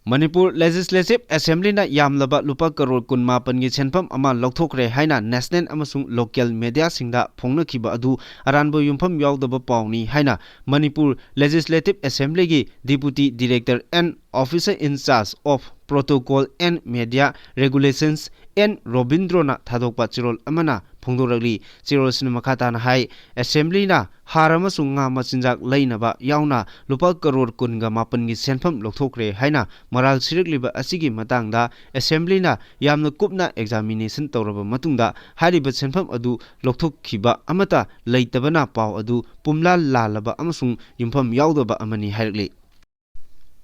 ꯃꯅꯤꯄꯨꯔ Legislative Assemblyꯅ ꯌꯥꯝꯂꯕ ꯂꯨꯄꯥ ꯀꯔꯣꯔ ꯀꯨꯟꯃꯥꯄꯟꯒꯤ ꯁꯦꯟꯐꯝ ꯑꯃ ꯂꯧꯊꯣꯛꯈ꯭ꯔꯦ ꯍꯥꯏꯅ national ꯑꯃꯁꯨꯡ local mediaꯁꯤꯡꯗ ꯐꯣꯡꯅꯈꯤꯕ ꯑꯗꯨ ꯑꯔꯥꯟꯕ ꯌꯨꯝꯐꯝ ꯌꯥꯎꯗꯕ ꯄꯥꯎꯅꯤ ꯍꯥꯏꯅ Manipur Legislative Assemblyꯒꯤ Deputy Director and Officer in Charge of Protocol and Media Regulations N Robindrona ꯊꯥꯗꯣꯛꯄ ꯆꯦꯔꯣꯜ ꯑꯃꯅ ꯐꯣꯡꯗꯣꯔꯛꯂꯤ꯫ ꯆꯦꯔꯣꯜꯁꯤꯅ ꯃꯈꯥ ꯇꯥꯅ ꯍꯥꯏ, ꯑꯦꯁꯦꯝꯕ꯭ꯂꯤꯅ ꯍꯥꯔ ꯑꯃꯁꯨꯡ ꯉꯥ ꯃꯆꯤꯟꯖꯥꯛ ꯂꯩꯅꯕ ꯌꯥꯎꯅ ꯂꯨꯄꯥ ꯀꯔꯣꯔ ꯀꯨꯟꯒ ꯃꯥꯄꯟꯒꯤ ꯁꯦꯟꯐꯝ ꯂꯧꯊꯣꯛꯈ꯭ꯔꯦ ꯍꯥꯏꯅ ꯃꯔꯥꯜ ꯁꯤꯔꯛꯂꯤꯕ ꯑꯁꯤꯒꯤ ꯃꯇꯥꯡꯗ ꯑꯦꯁꯦꯝꯕ꯭ꯂꯤꯅ ꯌꯥꯝꯅ ꯀꯨꯞꯅ examination ꯇꯧꯔꯕ ꯃꯇꯨꯡꯗ ꯍꯥꯏꯔꯤꯕ ꯁꯦꯟꯐꯝ ꯑꯗꯨ ꯂꯧꯊꯣꯛꯈꯤꯕ ꯑꯃꯠꯇ ꯂꯩꯇꯕꯅ ꯄꯥꯎ ꯑꯗꯨ ꯄꯨꯝꯂꯥꯜ ꯂꯥꯜꯂꯕ ꯑꯃꯁꯨꯡ ꯌꯨꯝꯐꯝ ꯌꯥꯎꯗꯕ ꯑꯃꯅꯤ ꯍꯥꯏꯔꯛꯂꯤ꯫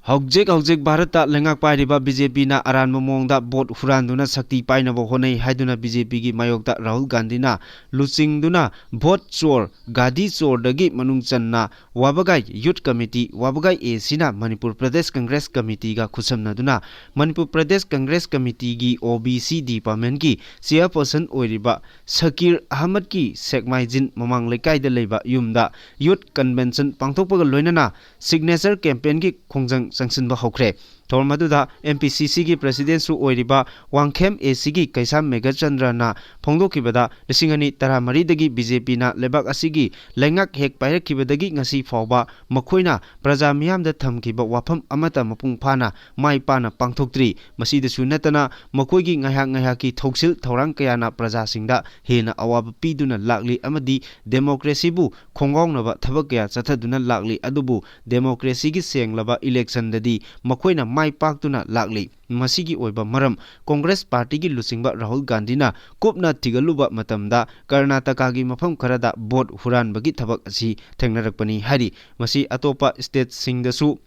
ꯍꯧꯖꯤꯛ ꯍꯧꯖꯤꯛ ꯚꯥꯔꯠꯇ ꯂꯩꯉꯥꯛ ꯄꯥꯏꯔꯤꯕ ꯕꯤ ꯖꯦ ꯄꯤꯅ ꯑꯔꯥꯟꯕ ꯃꯑꯣꯡꯗ ꯚꯣꯠ ꯍꯨꯔꯥꯟꯗꯨꯅ ꯁꯛꯇꯤ ꯄꯥꯏꯅꯕ ꯍꯣꯠꯅꯩ ꯍꯥꯏꯗꯨꯅ ꯕꯤ ꯖꯦ ꯄꯤꯒꯤ ꯃꯥꯌꯣꯛꯇ ꯔꯥꯍꯨꯜ ꯒꯥꯟꯙꯤꯅ ꯂꯨꯆꯤꯡꯗꯨꯅ ꯚꯣꯠ ꯆꯣꯔ, ꯒꯥꯗꯤ ꯆꯣꯔꯗꯒꯤ ꯃꯅꯨꯡ ꯆꯟꯅ ꯋꯥꯕꯒꯥꯏ ꯌꯨꯠ ꯀꯃꯤꯇꯤ, ꯋꯥꯕꯒꯥꯏ ꯑꯦ ꯁꯤꯅ ꯃꯅꯤꯄꯨꯔ ꯄ꯭ꯔꯗꯦꯁ ꯀꯪꯒ꯭ꯔꯦꯁ ꯀꯃꯤꯇꯤꯒ ꯈꯨꯠꯁꯝꯅꯗꯨꯅ ꯃꯅꯤꯄꯨꯔ ꯄ꯭ꯔꯗꯦꯁ ꯀꯪꯒ꯭ꯔꯦꯁ ꯀꯃꯤꯇꯤꯒꯤ ꯑꯣ ꯕꯤ ꯁꯤ ꯗꯤꯄꯥꯔꯠꯃꯦꯟꯒꯤ ꯆꯦꯌꯔꯄꯔꯁꯟ ꯑꯣꯏꯔꯤꯕ ꯁꯀꯤꯔ ꯑꯍꯃꯗꯀꯤ ꯁꯦꯛꯃꯥꯏꯖꯤꯟ ꯃꯃꯥꯡ ꯂꯩꯀꯥꯏꯗ ꯂꯩꯕ ꯌꯨꯝꯗ ꯌꯨꯠ ꯀꯟꯚꯦꯟꯁꯟ ꯄꯥꯡꯊꯣꯛꯄꯒ ꯂꯣꯏꯅꯅ signature campaignꯒꯤ ꯈꯣꯡꯖꯪ ꯆꯪꯁꯤꯟꯕ ꯍꯧꯈ꯭ꯔꯦ꯫ ꯊꯧꯔꯝ ꯑꯗꯨꯗ ꯑꯦꯝ ꯄꯤ ꯁꯤ ꯁꯤꯒꯤ ꯄ꯭ꯔꯁꯤꯗꯦꯟꯁꯨ ꯑꯣꯏꯔꯤꯕ ꯋꯥꯡꯈꯦꯝ ꯑꯦ ꯁꯤꯒꯤ ꯀꯩꯁꯥꯝ ꯃꯦꯘꯆꯟꯗ꯭ꯔꯅ ꯐꯣꯡꯗꯣꯛꯈꯤꯕꯗ, ꯂꯤꯁꯤꯡ ꯑꯅꯤ ꯇꯔꯥꯃꯔꯤꯗꯒꯤ ꯕꯤ ꯖꯦ ꯄꯤꯅ ꯂꯩꯕꯥꯛ ꯑꯁꯤꯒꯤ ꯂꯩꯉꯥꯛ ꯍꯦꯛ ꯄꯥꯏꯔꯛꯈꯤꯕꯗꯒꯤ ꯉꯁꯤ ꯐꯥꯎꯕ ꯃꯈꯣꯏꯅ ꯄ꯭ꯔꯖꯥ ꯃꯤꯌꯥꯝꯗ ꯊꯝꯈꯤꯕ ꯋꯥꯐꯝ ꯑꯃꯠꯇ ꯃꯄꯨꯡ ꯐꯥꯅ ꯃꯥꯏ ꯄꯥꯛꯅ ꯄꯥꯡꯊꯣꯛꯇ꯭ꯔꯤ꯫ ꯃꯁꯤꯗꯁꯨ ꯅꯠꯇꯅ ꯃꯈꯣꯏꯒꯤ ꯉꯥꯏꯍꯥꯛ ꯉꯥꯏꯍꯥꯛꯀꯤ ꯊꯧꯁꯤꯜ ꯊꯧꯔꯥꯡ ꯀꯌꯥꯅ ꯄ꯭ꯔꯖꯥꯁꯤꯡꯗ ꯍꯦꯟꯅ ꯑꯋꯥꯕ ꯄꯤꯗꯨꯅ ꯂꯥꯛꯂꯤ ꯑꯃꯗꯤ democracyꯕꯨ ꯈꯣꯡꯒꯥꯎꯅꯕ ꯊꯕꯛ ꯀꯌꯥ ꯆꯠꯊꯗꯨꯅ ꯂꯥꯛꯂꯤ꯫ ꯑꯗꯨꯕꯨ democracyꯒꯤ ꯁꯦꯡꯂꯕ electionꯗꯗꯤ ꯃꯈꯣꯏꯅ ꯃꯥꯏ ꯄꯥꯛꯇꯨꯅ ꯂꯥꯛꯂꯤ꯫ ꯃꯁꯤꯒꯤ ꯑꯣꯏꯕ ꯃꯔꯝ ꯀꯪꯒ꯭ꯔꯦꯁ ꯄꯥꯔꯇꯤꯒꯤ ꯂꯨꯆꯤꯡꯕ ꯔꯥꯍꯨꯜ ꯒꯥꯟꯙꯤꯅ ꯀꯨꯞꯅ ꯊꯤꯒꯠꯂꯨꯕ ꯃꯇꯝꯗ ꯀꯔꯅꯥꯇꯀꯥꯒꯤ ꯃꯐꯝ ꯈꯔꯗ ꯚꯣꯠ ꯍꯨꯔꯥꯟꯕꯒꯤ ꯊꯕꯛ ꯑꯁꯤ ꯊꯦꯡꯅꯔꯛꯄꯅꯤ ꯍꯥꯏꯔꯤ꯫ ꯃꯁꯤ ꯑꯇꯣꯞꯄ stateꯁꯤꯡꯗꯁꯨ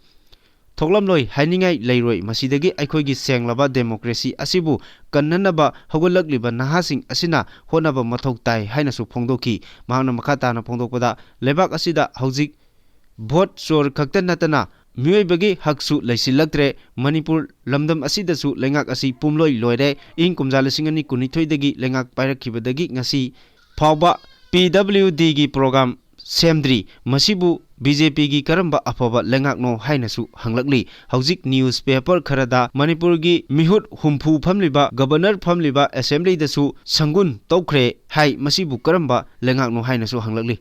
ꯊꯣꯛꯂꯝꯂꯣꯏ ꯍꯥꯏꯅꯤꯡꯉꯥꯏ ꯂꯩꯔꯣꯏ꯫ ꯃꯁꯤꯗꯒꯤ ꯑꯩꯈꯣꯏꯒꯤ ꯁꯦꯡꯂꯕ democracy ꯑꯁꯤꯕꯨ ꯀꯟꯅꯅꯕ ꯍꯧꯒꯠꯂꯛꯂꯤꯕ ꯅꯍꯥꯁꯤꯡ ꯑꯁꯤꯅ ꯍꯣꯠꯅꯕ ꯃꯊꯧ ꯇꯥꯏ ꯍꯥꯏꯅꯁꯨ ꯐꯣꯡꯗꯣꯛꯈꯤ꯫ ꯃꯍꯥꯛꯅ ꯃꯈꯥ ꯇꯥꯅ ꯐꯣꯡꯗꯣꯛꯄꯗ, ꯂꯩꯕꯥꯛ ꯑꯁꯤꯗ ꯍꯧꯖꯤꯛ ꯚꯣꯠ ꯆꯣꯔ ꯈꯛꯇ ꯅꯠꯇꯅ ꯃꯤꯑꯣꯏꯕꯒꯤ ꯍꯛꯁꯨ ꯂꯩꯁꯤꯜꯂꯛꯇ꯭ꯔꯦ꯫ ꯃꯅꯤꯄꯨꯔ ꯂꯝꯗꯝ ꯑꯁꯤꯗꯁꯨ ꯂꯩꯉꯥꯛ ꯑꯁꯤ ꯄꯨꯝꯂꯣꯏ ꯂꯣꯏꯔꯦ꯫ ꯏꯪ ꯀꯨꯝꯖꯥ ꯂꯤꯁꯤꯡ ꯑꯅꯤ ꯀꯨꯟꯅꯤꯊꯣꯏꯗꯒꯤ ꯂꯩꯉꯥꯛ ꯄꯥꯏꯔꯛꯈꯤꯕꯗꯒꯤ ꯉꯁꯤ ꯐꯥꯎꯕ P W Dꯒꯤ program ꯁꯦꯝꯗ꯭ꯔꯤ꯫ ꯃꯁꯤꯕꯨ ꯕꯤ ꯖꯦ ꯄꯤꯒꯤ ꯀꯔꯝꯕ ꯑꯐꯕ ꯂꯩꯉꯥꯛꯅꯣ ꯍꯥꯏꯅꯁꯨ ꯍꯪꯂꯛꯂꯤ꯫ ꯍꯧꯖꯤꯛ newspaper ꯈꯔꯗ ꯃꯅꯤꯄꯨꯔꯒꯤ ꯃꯤꯍꯨꯠ ꯍꯨꯝꯐꯨ ꯐꯝꯂꯤꯕ, governor ꯐꯝꯂꯤꯕ, assemblyꯗꯁꯨ ꯁꯪꯒꯨꯟ ꯇꯧꯈ꯭ꯔꯦ ꯍꯥꯏ꯫ ꯃꯁꯤꯕꯨ ꯀꯔꯝꯕ ꯂꯩꯉꯥꯛꯅꯣ ꯍꯥꯏꯅꯁꯨ ꯍꯪꯂꯛꯂꯤ꯫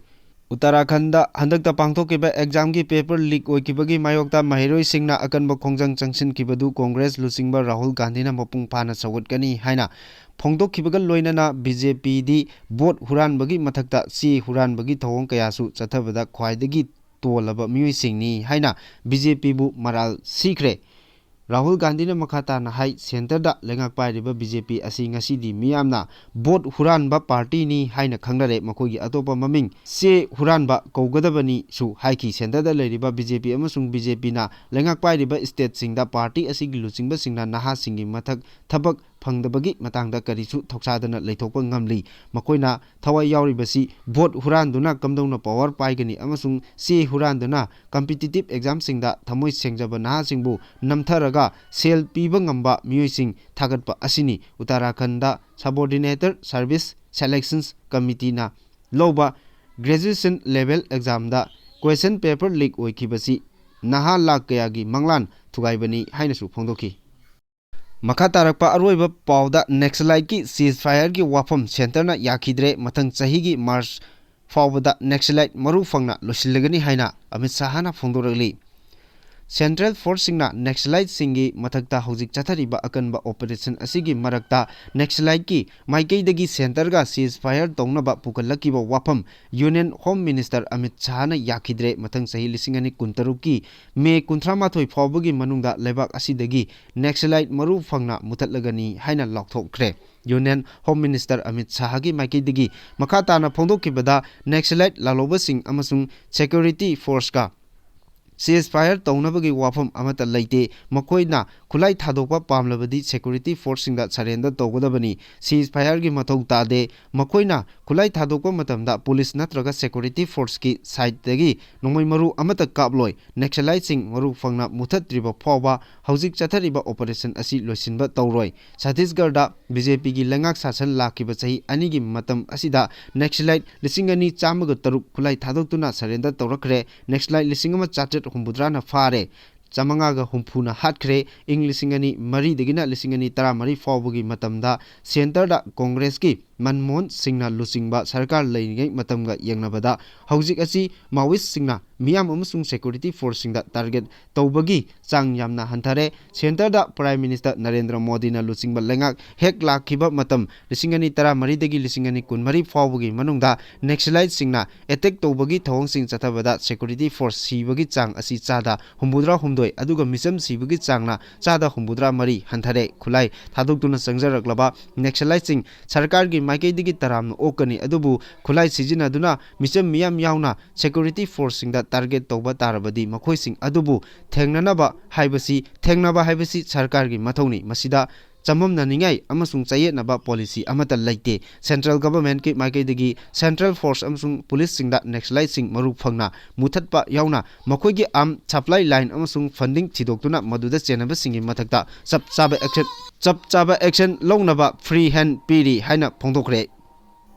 ꯎꯠꯇꯔꯥꯈꯟꯗ ꯍꯟꯗꯛꯇ ꯄꯥꯡꯊꯣꯛꯈꯤꯕ ꯑꯦꯛꯖꯥꯝꯒꯤ ꯄꯦꯄꯔ ꯂꯤꯛ ꯑꯣꯏꯈꯤꯕꯒꯤ ꯃꯥꯌꯣꯛꯇ ꯃꯍꯩꯔꯣꯏꯁꯤꯡꯅ ꯑꯀꯟꯕ ꯈꯣꯡꯖꯪ ꯆꯪꯁꯤꯟꯈꯤꯕꯗꯨ ꯀꯣꯡꯒ꯭ꯔꯦꯁ ꯂꯨꯆꯤꯡꯕ ꯔꯥꯍꯨꯜ ꯒꯥꯟꯙꯤꯅ ꯃꯄꯨꯡ ꯐꯥꯅ ꯁꯧꯒꯠꯀꯅꯤ ꯍꯥꯏꯅ ꯐꯣꯡꯗꯣꯛꯈꯤꯕꯒ ꯂꯣꯏꯅꯅ ꯕꯤ ꯖꯦ ꯄꯤꯗꯤ ꯚꯣꯠ ꯍꯨꯔꯥꯟꯕꯒꯤ ꯃꯊꯛꯇ ꯆꯦ ꯍꯨꯔꯥꯟꯕꯒꯤ ꯊꯧꯑꯣꯡ ꯀꯌꯥꯁꯨ ꯆꯠꯊꯕꯗ ꯈ꯭ꯋꯥꯏꯗꯒꯤ ꯇꯣꯜꯂꯕ ꯃꯤꯑꯣꯏꯁꯤꯡꯅꯤ ꯍꯥꯏꯅ ꯕꯤ ꯖꯦ ꯄꯤꯕꯨ ꯃꯔꯥꯜ ꯁꯤꯈ꯭ꯔꯦ꯫ ꯔꯥꯍꯨꯜ ꯒꯥꯟꯙꯤꯅ ꯃꯈꯥ ꯇꯥꯅ ꯍꯥꯏ, ꯁꯦꯟꯇꯔꯗ ꯂꯩꯉꯥꯛ ꯄꯥꯏꯔꯤꯕ ꯕꯤ ꯖꯦ ꯄꯤ ꯑꯁꯤ ꯉꯁꯤꯗꯤ ꯃꯤꯌꯥꯝꯅ ꯚꯣꯠ ꯍꯨꯔꯥꯟꯕ ꯄꯥꯔꯇꯤꯅꯤ ꯍꯥꯏꯅ ꯈꯪꯅꯔꯦ꯫ ꯃꯈꯣꯏꯒꯤ ꯑꯇꯣꯞꯄ ꯃꯃꯤꯡ ꯆꯦ ꯍꯨꯔꯥꯟꯕ ꯀꯧꯒꯗꯕꯅꯤꯁꯨ ꯍꯥꯏꯈꯤ꯫ ꯁꯦꯟꯇꯔꯗ ꯂꯩꯔꯤꯕ ꯕꯤ ꯖꯦ ꯄꯤ ꯑꯃꯁꯨꯡ ꯕꯤ ꯖꯦ ꯄꯤꯅ ꯂꯩꯉꯥꯛ ꯄꯥꯏꯔꯤꯕ ꯁ꯭ꯇꯦꯠꯁꯤꯡꯗ ꯄꯥꯔꯇꯤ ꯑꯁꯤꯒꯤ ꯂꯨꯆꯤꯡꯕꯁꯤꯡꯅ ꯅꯍꯥꯁꯤꯡꯒꯤ ꯃꯊꯛ ꯊꯕꯛ ꯐꯪꯗꯕꯒꯤ ꯃꯇꯥꯡꯗ ꯀꯔꯤꯁꯨ ꯊꯧꯁꯥꯗꯅ ꯂꯩꯊꯣꯛꯄ ꯉꯝꯂꯤ꯫ ꯃꯈꯣꯏꯅ ꯊꯋꯥꯏ ꯌꯥꯎꯔꯤꯕꯁꯤ ꯚꯣꯠ ꯍꯨꯔꯥꯟꯗꯨꯅ ꯀꯝꯗꯧꯅ ꯄꯋꯥꯔ ꯄꯥꯏꯒꯅꯤ ꯑꯃꯁꯨꯡ ꯆꯦ ꯍꯨꯔꯥꯟꯗꯨꯅ ꯀꯝꯄꯤꯇꯤꯇꯤꯚ ꯑꯦꯛꯖꯥꯝꯁꯤꯡꯗ ꯊꯃꯣꯏ ꯁꯦꯡꯖꯕ ꯅꯍꯥꯁꯤꯡꯕꯨ ꯅꯝꯊꯔꯒ ꯁꯦꯜ ꯄꯤꯕ ꯉꯝꯕ ꯃꯤꯑꯣꯏꯁꯤꯡ ꯊꯥꯒꯠꯄ ꯑꯁꯤꯅꯤ꯫ ꯎꯠꯇꯔꯥꯈꯟꯗ Subordinated Service Selections Committeeꯅ ꯂꯧꯕ graduation level examꯗ question paper leak ꯑꯣꯏꯈꯤꯕꯁꯤ ꯅꯍꯥ ꯂꯥꯈ ꯀꯌꯥꯒꯤ ꯃꯪꯂꯥꯟ ꯊꯨꯒꯥꯏꯕꯅꯤ ꯍꯥꯏꯅꯁꯨ ꯐꯣꯡꯗꯣꯛꯈꯤ꯫ ꯃꯈꯥ ꯇꯥꯔꯛꯄ ꯑꯔꯣꯏꯕ ꯄꯥꯎꯗ Naxaliteꯀꯤ ceasefireꯒꯤ ꯋꯥꯐꯝ ꯁꯦꯟꯇꯔꯅ ꯌꯥꯈꯤꯗ꯭ꯔꯦ, ꯃꯊꯪ ꯆꯍꯤꯒꯤ ꯃꯥꯔꯆ ꯐꯥꯎꯕꯗ Naxalite ꯃꯔꯨ ꯐꯪꯅ ꯂꯣꯏꯁꯤꯜꯂꯒꯅꯤ ꯍꯥꯏꯅ ꯑꯃꯤꯠ ꯁꯥꯍꯅ ꯐꯣꯡꯗꯣꯔꯛꯂꯤ꯫ Central Forceꯁꯤꯡꯅ Naxaliteꯁꯤꯡꯒꯤ ꯃꯊꯛꯇ ꯍꯧꯖꯤꯛ ꯆꯠꯊꯔꯤꯕ ꯑꯀꯟꯕ operation ꯑꯁꯤꯒꯤ ꯃꯔꯛꯇ Naxaliteꯀꯤ ꯃꯥꯏꯀꯩꯗꯒꯤ ꯁꯦꯟꯇꯔꯒ ceasefire ꯇꯧꯅꯕ ꯄꯨꯈꯠꯂꯛꯈꯤꯕ ꯋꯥꯐꯝ Union Home Minister ꯑꯃꯤꯠ ꯁꯥꯍꯅ ꯌꯥꯈꯤꯗ꯭ꯔꯦ, ꯃꯊꯪ ꯆꯍꯤ ꯂꯤꯁꯤꯡ ꯑꯅꯤ ꯀꯨꯟꯇꯔꯨꯛꯀꯤ ꯃꯦ ꯀꯨꯟꯊ꯭ꯔꯥ ꯃꯥꯊꯣꯏ ꯐꯥꯎꯕꯒꯤ ꯃꯅꯨꯡꯗ ꯂꯩꯕꯥꯛ ꯑꯁꯤꯗꯒꯤ Naxalite ꯃꯔꯨ ꯐꯪꯅ ꯃꯨꯊꯠꯂꯒꯅꯤ ꯍꯥꯏꯅ ꯂꯥꯎꯊꯣꯛꯈ꯭ꯔꯦ꯫ Union Home Minister ꯑꯃꯤꯠ ꯁꯥꯍꯒꯤ ꯃꯥꯏꯀꯩꯗꯒꯤ ꯃꯈꯥ ꯇꯥꯅ ꯐꯣꯡꯗꯣꯛꯈꯤꯕꯗ, Naxalite ꯂꯥꯜꯍꯧꯕꯁꯤꯡ ꯑꯃꯁꯨꯡ security forceꯀ ceasefire ꯇꯧꯅꯕꯒꯤ ꯋꯥꯐꯝ ꯑꯃꯠꯇ ꯂꯩꯇꯦ꯫ ꯃꯈꯣꯏꯅ ꯈꯨꯠꯂꯥꯏ ꯊꯥꯗꯣꯛꯄ ꯄꯥꯝꯂꯕꯗꯤ security forceꯁꯤꯡꯗ surrender ꯇꯧꯒꯗꯕꯅꯤ꯫ Ceasefireꯒꯤ ꯃꯊꯧ ꯇꯥꯗꯦ꯫ ꯃꯈꯣꯏꯅ ꯈꯨꯠꯂꯥꯏ ꯊꯥꯗꯣꯛꯄ ꯃꯇꯝꯗ police ꯅꯠꯇ꯭ꯔꯒ security forceꯀꯤ sideꯇꯒꯤ ꯅꯣꯡꯃꯩ ꯃꯔꯨ ꯑꯃꯠꯇ ꯀꯥꯞꯂꯣꯏ꯫ Naxaliteꯁꯤꯡ ꯃꯔꯨ ꯐꯪꯅ ꯃꯨꯊꯠꯇ꯭ꯔꯤꯕ ꯐꯥꯎꯕ ꯍꯧꯖꯤꯛ ꯆꯠꯊꯔꯤꯕ operation ꯑꯁꯤ ꯂꯣꯏꯁꯤꯟꯕ ꯇꯧꯔꯣꯏ꯫ ꯆꯇꯤꯁꯒꯔꯗ ꯕꯤ ꯖꯦ ꯄꯤꯒꯤ ꯂꯩꯉꯥꯛ ꯁꯥꯁꯟ ꯂꯥꯛꯈꯤꯕ ꯆꯍꯤ ꯑꯅꯤꯒꯤ ꯃꯇꯝ ꯑꯁꯤꯗ Naxalite ꯂꯤꯁꯤꯡ ꯑꯅꯤ ꯆꯥꯝꯃꯒ ꯇꯔꯨꯛ ꯈꯨꯠꯂꯥꯏ ꯊꯥꯗꯣꯛꯇꯨꯅ surrender ꯇꯧꯔꯛꯈ꯭ꯔꯦ꯫ Naxalite ꯂꯤꯁꯤꯡ ꯑꯃ ꯆꯥꯇ꯭ꯔꯦꯠ ꯍꯨꯝꯐꯨꯇꯔꯥꯅ ꯐꯥꯔꯦ꯫ ꯆꯥꯃꯉꯥꯒ ꯍꯨꯝꯐꯨꯅ ꯍꯥꯠꯈ꯭ꯔꯦ꯫ ꯏꯪ ꯂꯤꯁꯤꯡ ꯑꯅꯤ ꯃꯔꯤꯗꯒꯤꯅ ꯂꯤꯁꯤꯡ ꯑꯅꯤ ꯇꯔꯥꯃꯔꯤ ꯐꯥꯎꯕꯒꯤ ꯃꯇꯝꯗ ꯁꯦꯟꯇꯔꯗ ꯀꯣꯡꯒ꯭ꯔꯦꯁꯀꯤ ꯃꯟꯃꯣꯍꯟ ꯁꯤꯡꯅ ꯂꯨꯆꯤꯡꯕ ꯁꯔꯀꯥꯔ ꯂꯩꯔꯤꯉꯩ ꯃꯇꯝꯒ ꯌꯦꯡꯅꯕꯗ ꯍꯧꯖꯤꯛ ꯑꯁꯤ ꯃꯥꯑꯣꯏꯁꯁꯤꯡꯅ ꯃꯤꯌꯥꯝ ꯑꯃꯁꯨꯡ ꯁꯦꯀ꯭ꯌꯨꯔꯤꯇꯤ ꯐꯣꯔꯁꯁꯤꯡꯗ ꯇꯥꯔꯒꯦꯠ ꯇꯧꯕꯒꯤ ꯆꯥꯡ ꯌꯥꯝꯅ ꯍꯟꯊꯔꯦ꯫ ꯁꯦꯟꯇꯔꯗ ꯄ꯭ꯔꯥꯏꯝ ꯃꯤꯅꯤꯁꯇꯔ ꯅꯔꯦꯟꯗ꯭ꯔ ꯃꯣꯗꯤꯅ ꯂꯨꯆꯤꯡꯕ ꯂꯩꯉꯥꯛ ꯍꯦꯛ ꯂꯥꯛꯈꯤꯕ ꯃꯇꯝ ꯂꯤꯁꯤꯡ ꯑꯅꯤ ꯇꯔꯥꯃꯔꯤꯗꯒꯤ ꯂꯤꯁꯤꯡ ꯑꯅꯤ ꯀꯨꯟꯃꯔꯤ ꯐꯥꯎꯕꯒꯤ ꯃꯅꯨꯡꯗ ꯅꯦꯛꯁꯂꯥꯏꯠꯁꯤꯡꯅ ꯑꯦꯇꯦꯛ ꯇꯧꯕꯒꯤ ꯊꯧꯑꯣꯡꯁꯤꯡ ꯆꯠꯊꯕꯗ ꯁꯦꯀ꯭ꯌꯨꯔꯤꯇꯤ ꯐꯣꯔꯁ ꯁꯤꯕꯒꯤ ꯆꯥꯡ ꯑꯁꯤ ꯆꯥꯗ ꯍꯨꯝꯐꯨꯇꯔꯥ ꯍꯨꯝꯗꯣꯏ, ꯑꯗꯨꯒ ꯃꯤꯆꯝ ꯁꯤꯕꯒꯤ ꯆꯥꯡꯅ ꯆꯥꯗ ꯍꯨꯝꯐꯨꯇꯔꯥ ꯃꯔꯤ ꯍꯟꯊꯔꯦ꯫ ꯈꯨꯠꯂꯥꯏ ꯊꯥꯗꯣꯛꯇꯨꯅ ꯆꯪꯖꯔꯛꯂꯕ ꯅꯦꯛꯁꯂꯥꯏꯠꯁꯤꯡ ꯁꯔꯀꯥꯔꯒꯤ ꯃꯥꯏꯀꯩꯗꯒꯤ ꯇꯔꯥꯝꯅ ꯑꯣꯛꯀꯅꯤ, ꯑꯗꯨꯕꯨ ꯈꯨꯠꯂꯥꯏ ꯁꯤꯖꯤꯟꯅꯗꯨꯅ ꯃꯤꯆꯝ ꯃꯤꯌꯥꯝ ꯌꯥꯎꯅ ꯁꯦꯀ꯭ꯌꯨꯔꯤꯇꯤ ꯐꯣꯔꯁꯁꯤꯡꯗ ꯇꯥꯔꯒꯦꯠ ꯇꯧꯕ ꯇꯥꯔꯕꯗꯤ ꯃꯈꯣꯏꯁꯤꯡ ꯑꯗꯨꯕꯨ ꯊꯦꯡꯅꯅꯕ ꯍꯥꯏꯕꯁꯤ, ꯊꯦꯡꯅꯕ ꯍꯥꯏꯕꯁꯤ ꯁꯔꯀꯥꯔꯒꯤ ꯃꯊꯧꯅꯤ꯫ ꯃꯁꯤꯗ ꯆꯃꯝꯅꯅꯤꯡꯉꯥꯏ ꯑꯃꯁꯨꯡ ꯆꯌꯦꯠꯅꯕ ꯄꯣꯂꯤꯁꯤ ꯑꯃꯠꯇ ꯂꯩꯇꯦ꯫ ꯁꯦꯟꯇ꯭ꯔꯦꯜ ꯒꯚꯔꯟꯃꯦꯟꯠꯀꯤ ꯃꯥꯏꯀꯩꯗꯒꯤ ꯁꯦꯟꯇ꯭ꯔꯦꯜ ꯐꯣꯔꯁ ꯑꯃꯁꯨꯡ ꯄꯨꯂꯤꯁꯁꯤꯡꯗ ꯅꯦꯛꯁꯂꯥꯏꯠꯁꯤꯡ ꯃꯔꯨ ꯐꯪꯅ ꯃꯨꯊꯠꯄ ꯌꯥꯎꯅ ꯃꯈꯣꯏꯒꯤ ꯑꯥꯔꯝ ꯁꯄ꯭ꯂꯥꯏ ꯂꯥꯏꯟ ꯑꯃꯁꯨꯡ ꯐꯟꯗꯤꯡ ꯊꯤꯗꯣꯛꯇꯨꯅ ꯃꯗꯨꯗ ꯆꯦꯟꯅꯕꯁꯤꯡꯒꯤ ꯃꯊꯛꯇ ꯆꯞ ꯆꯥꯕ ꯑꯦꯛꯁꯟ, ꯆꯞ ꯆꯥꯕ ꯑꯦꯛꯁꯟ ꯂꯧꯅꯕ ꯐ꯭ꯔꯤ ꯍꯦꯟ ꯄꯤꯔꯤ ꯍꯥꯏꯅ ꯐꯣꯡꯗꯣꯛꯈ꯭ꯔꯦ꯫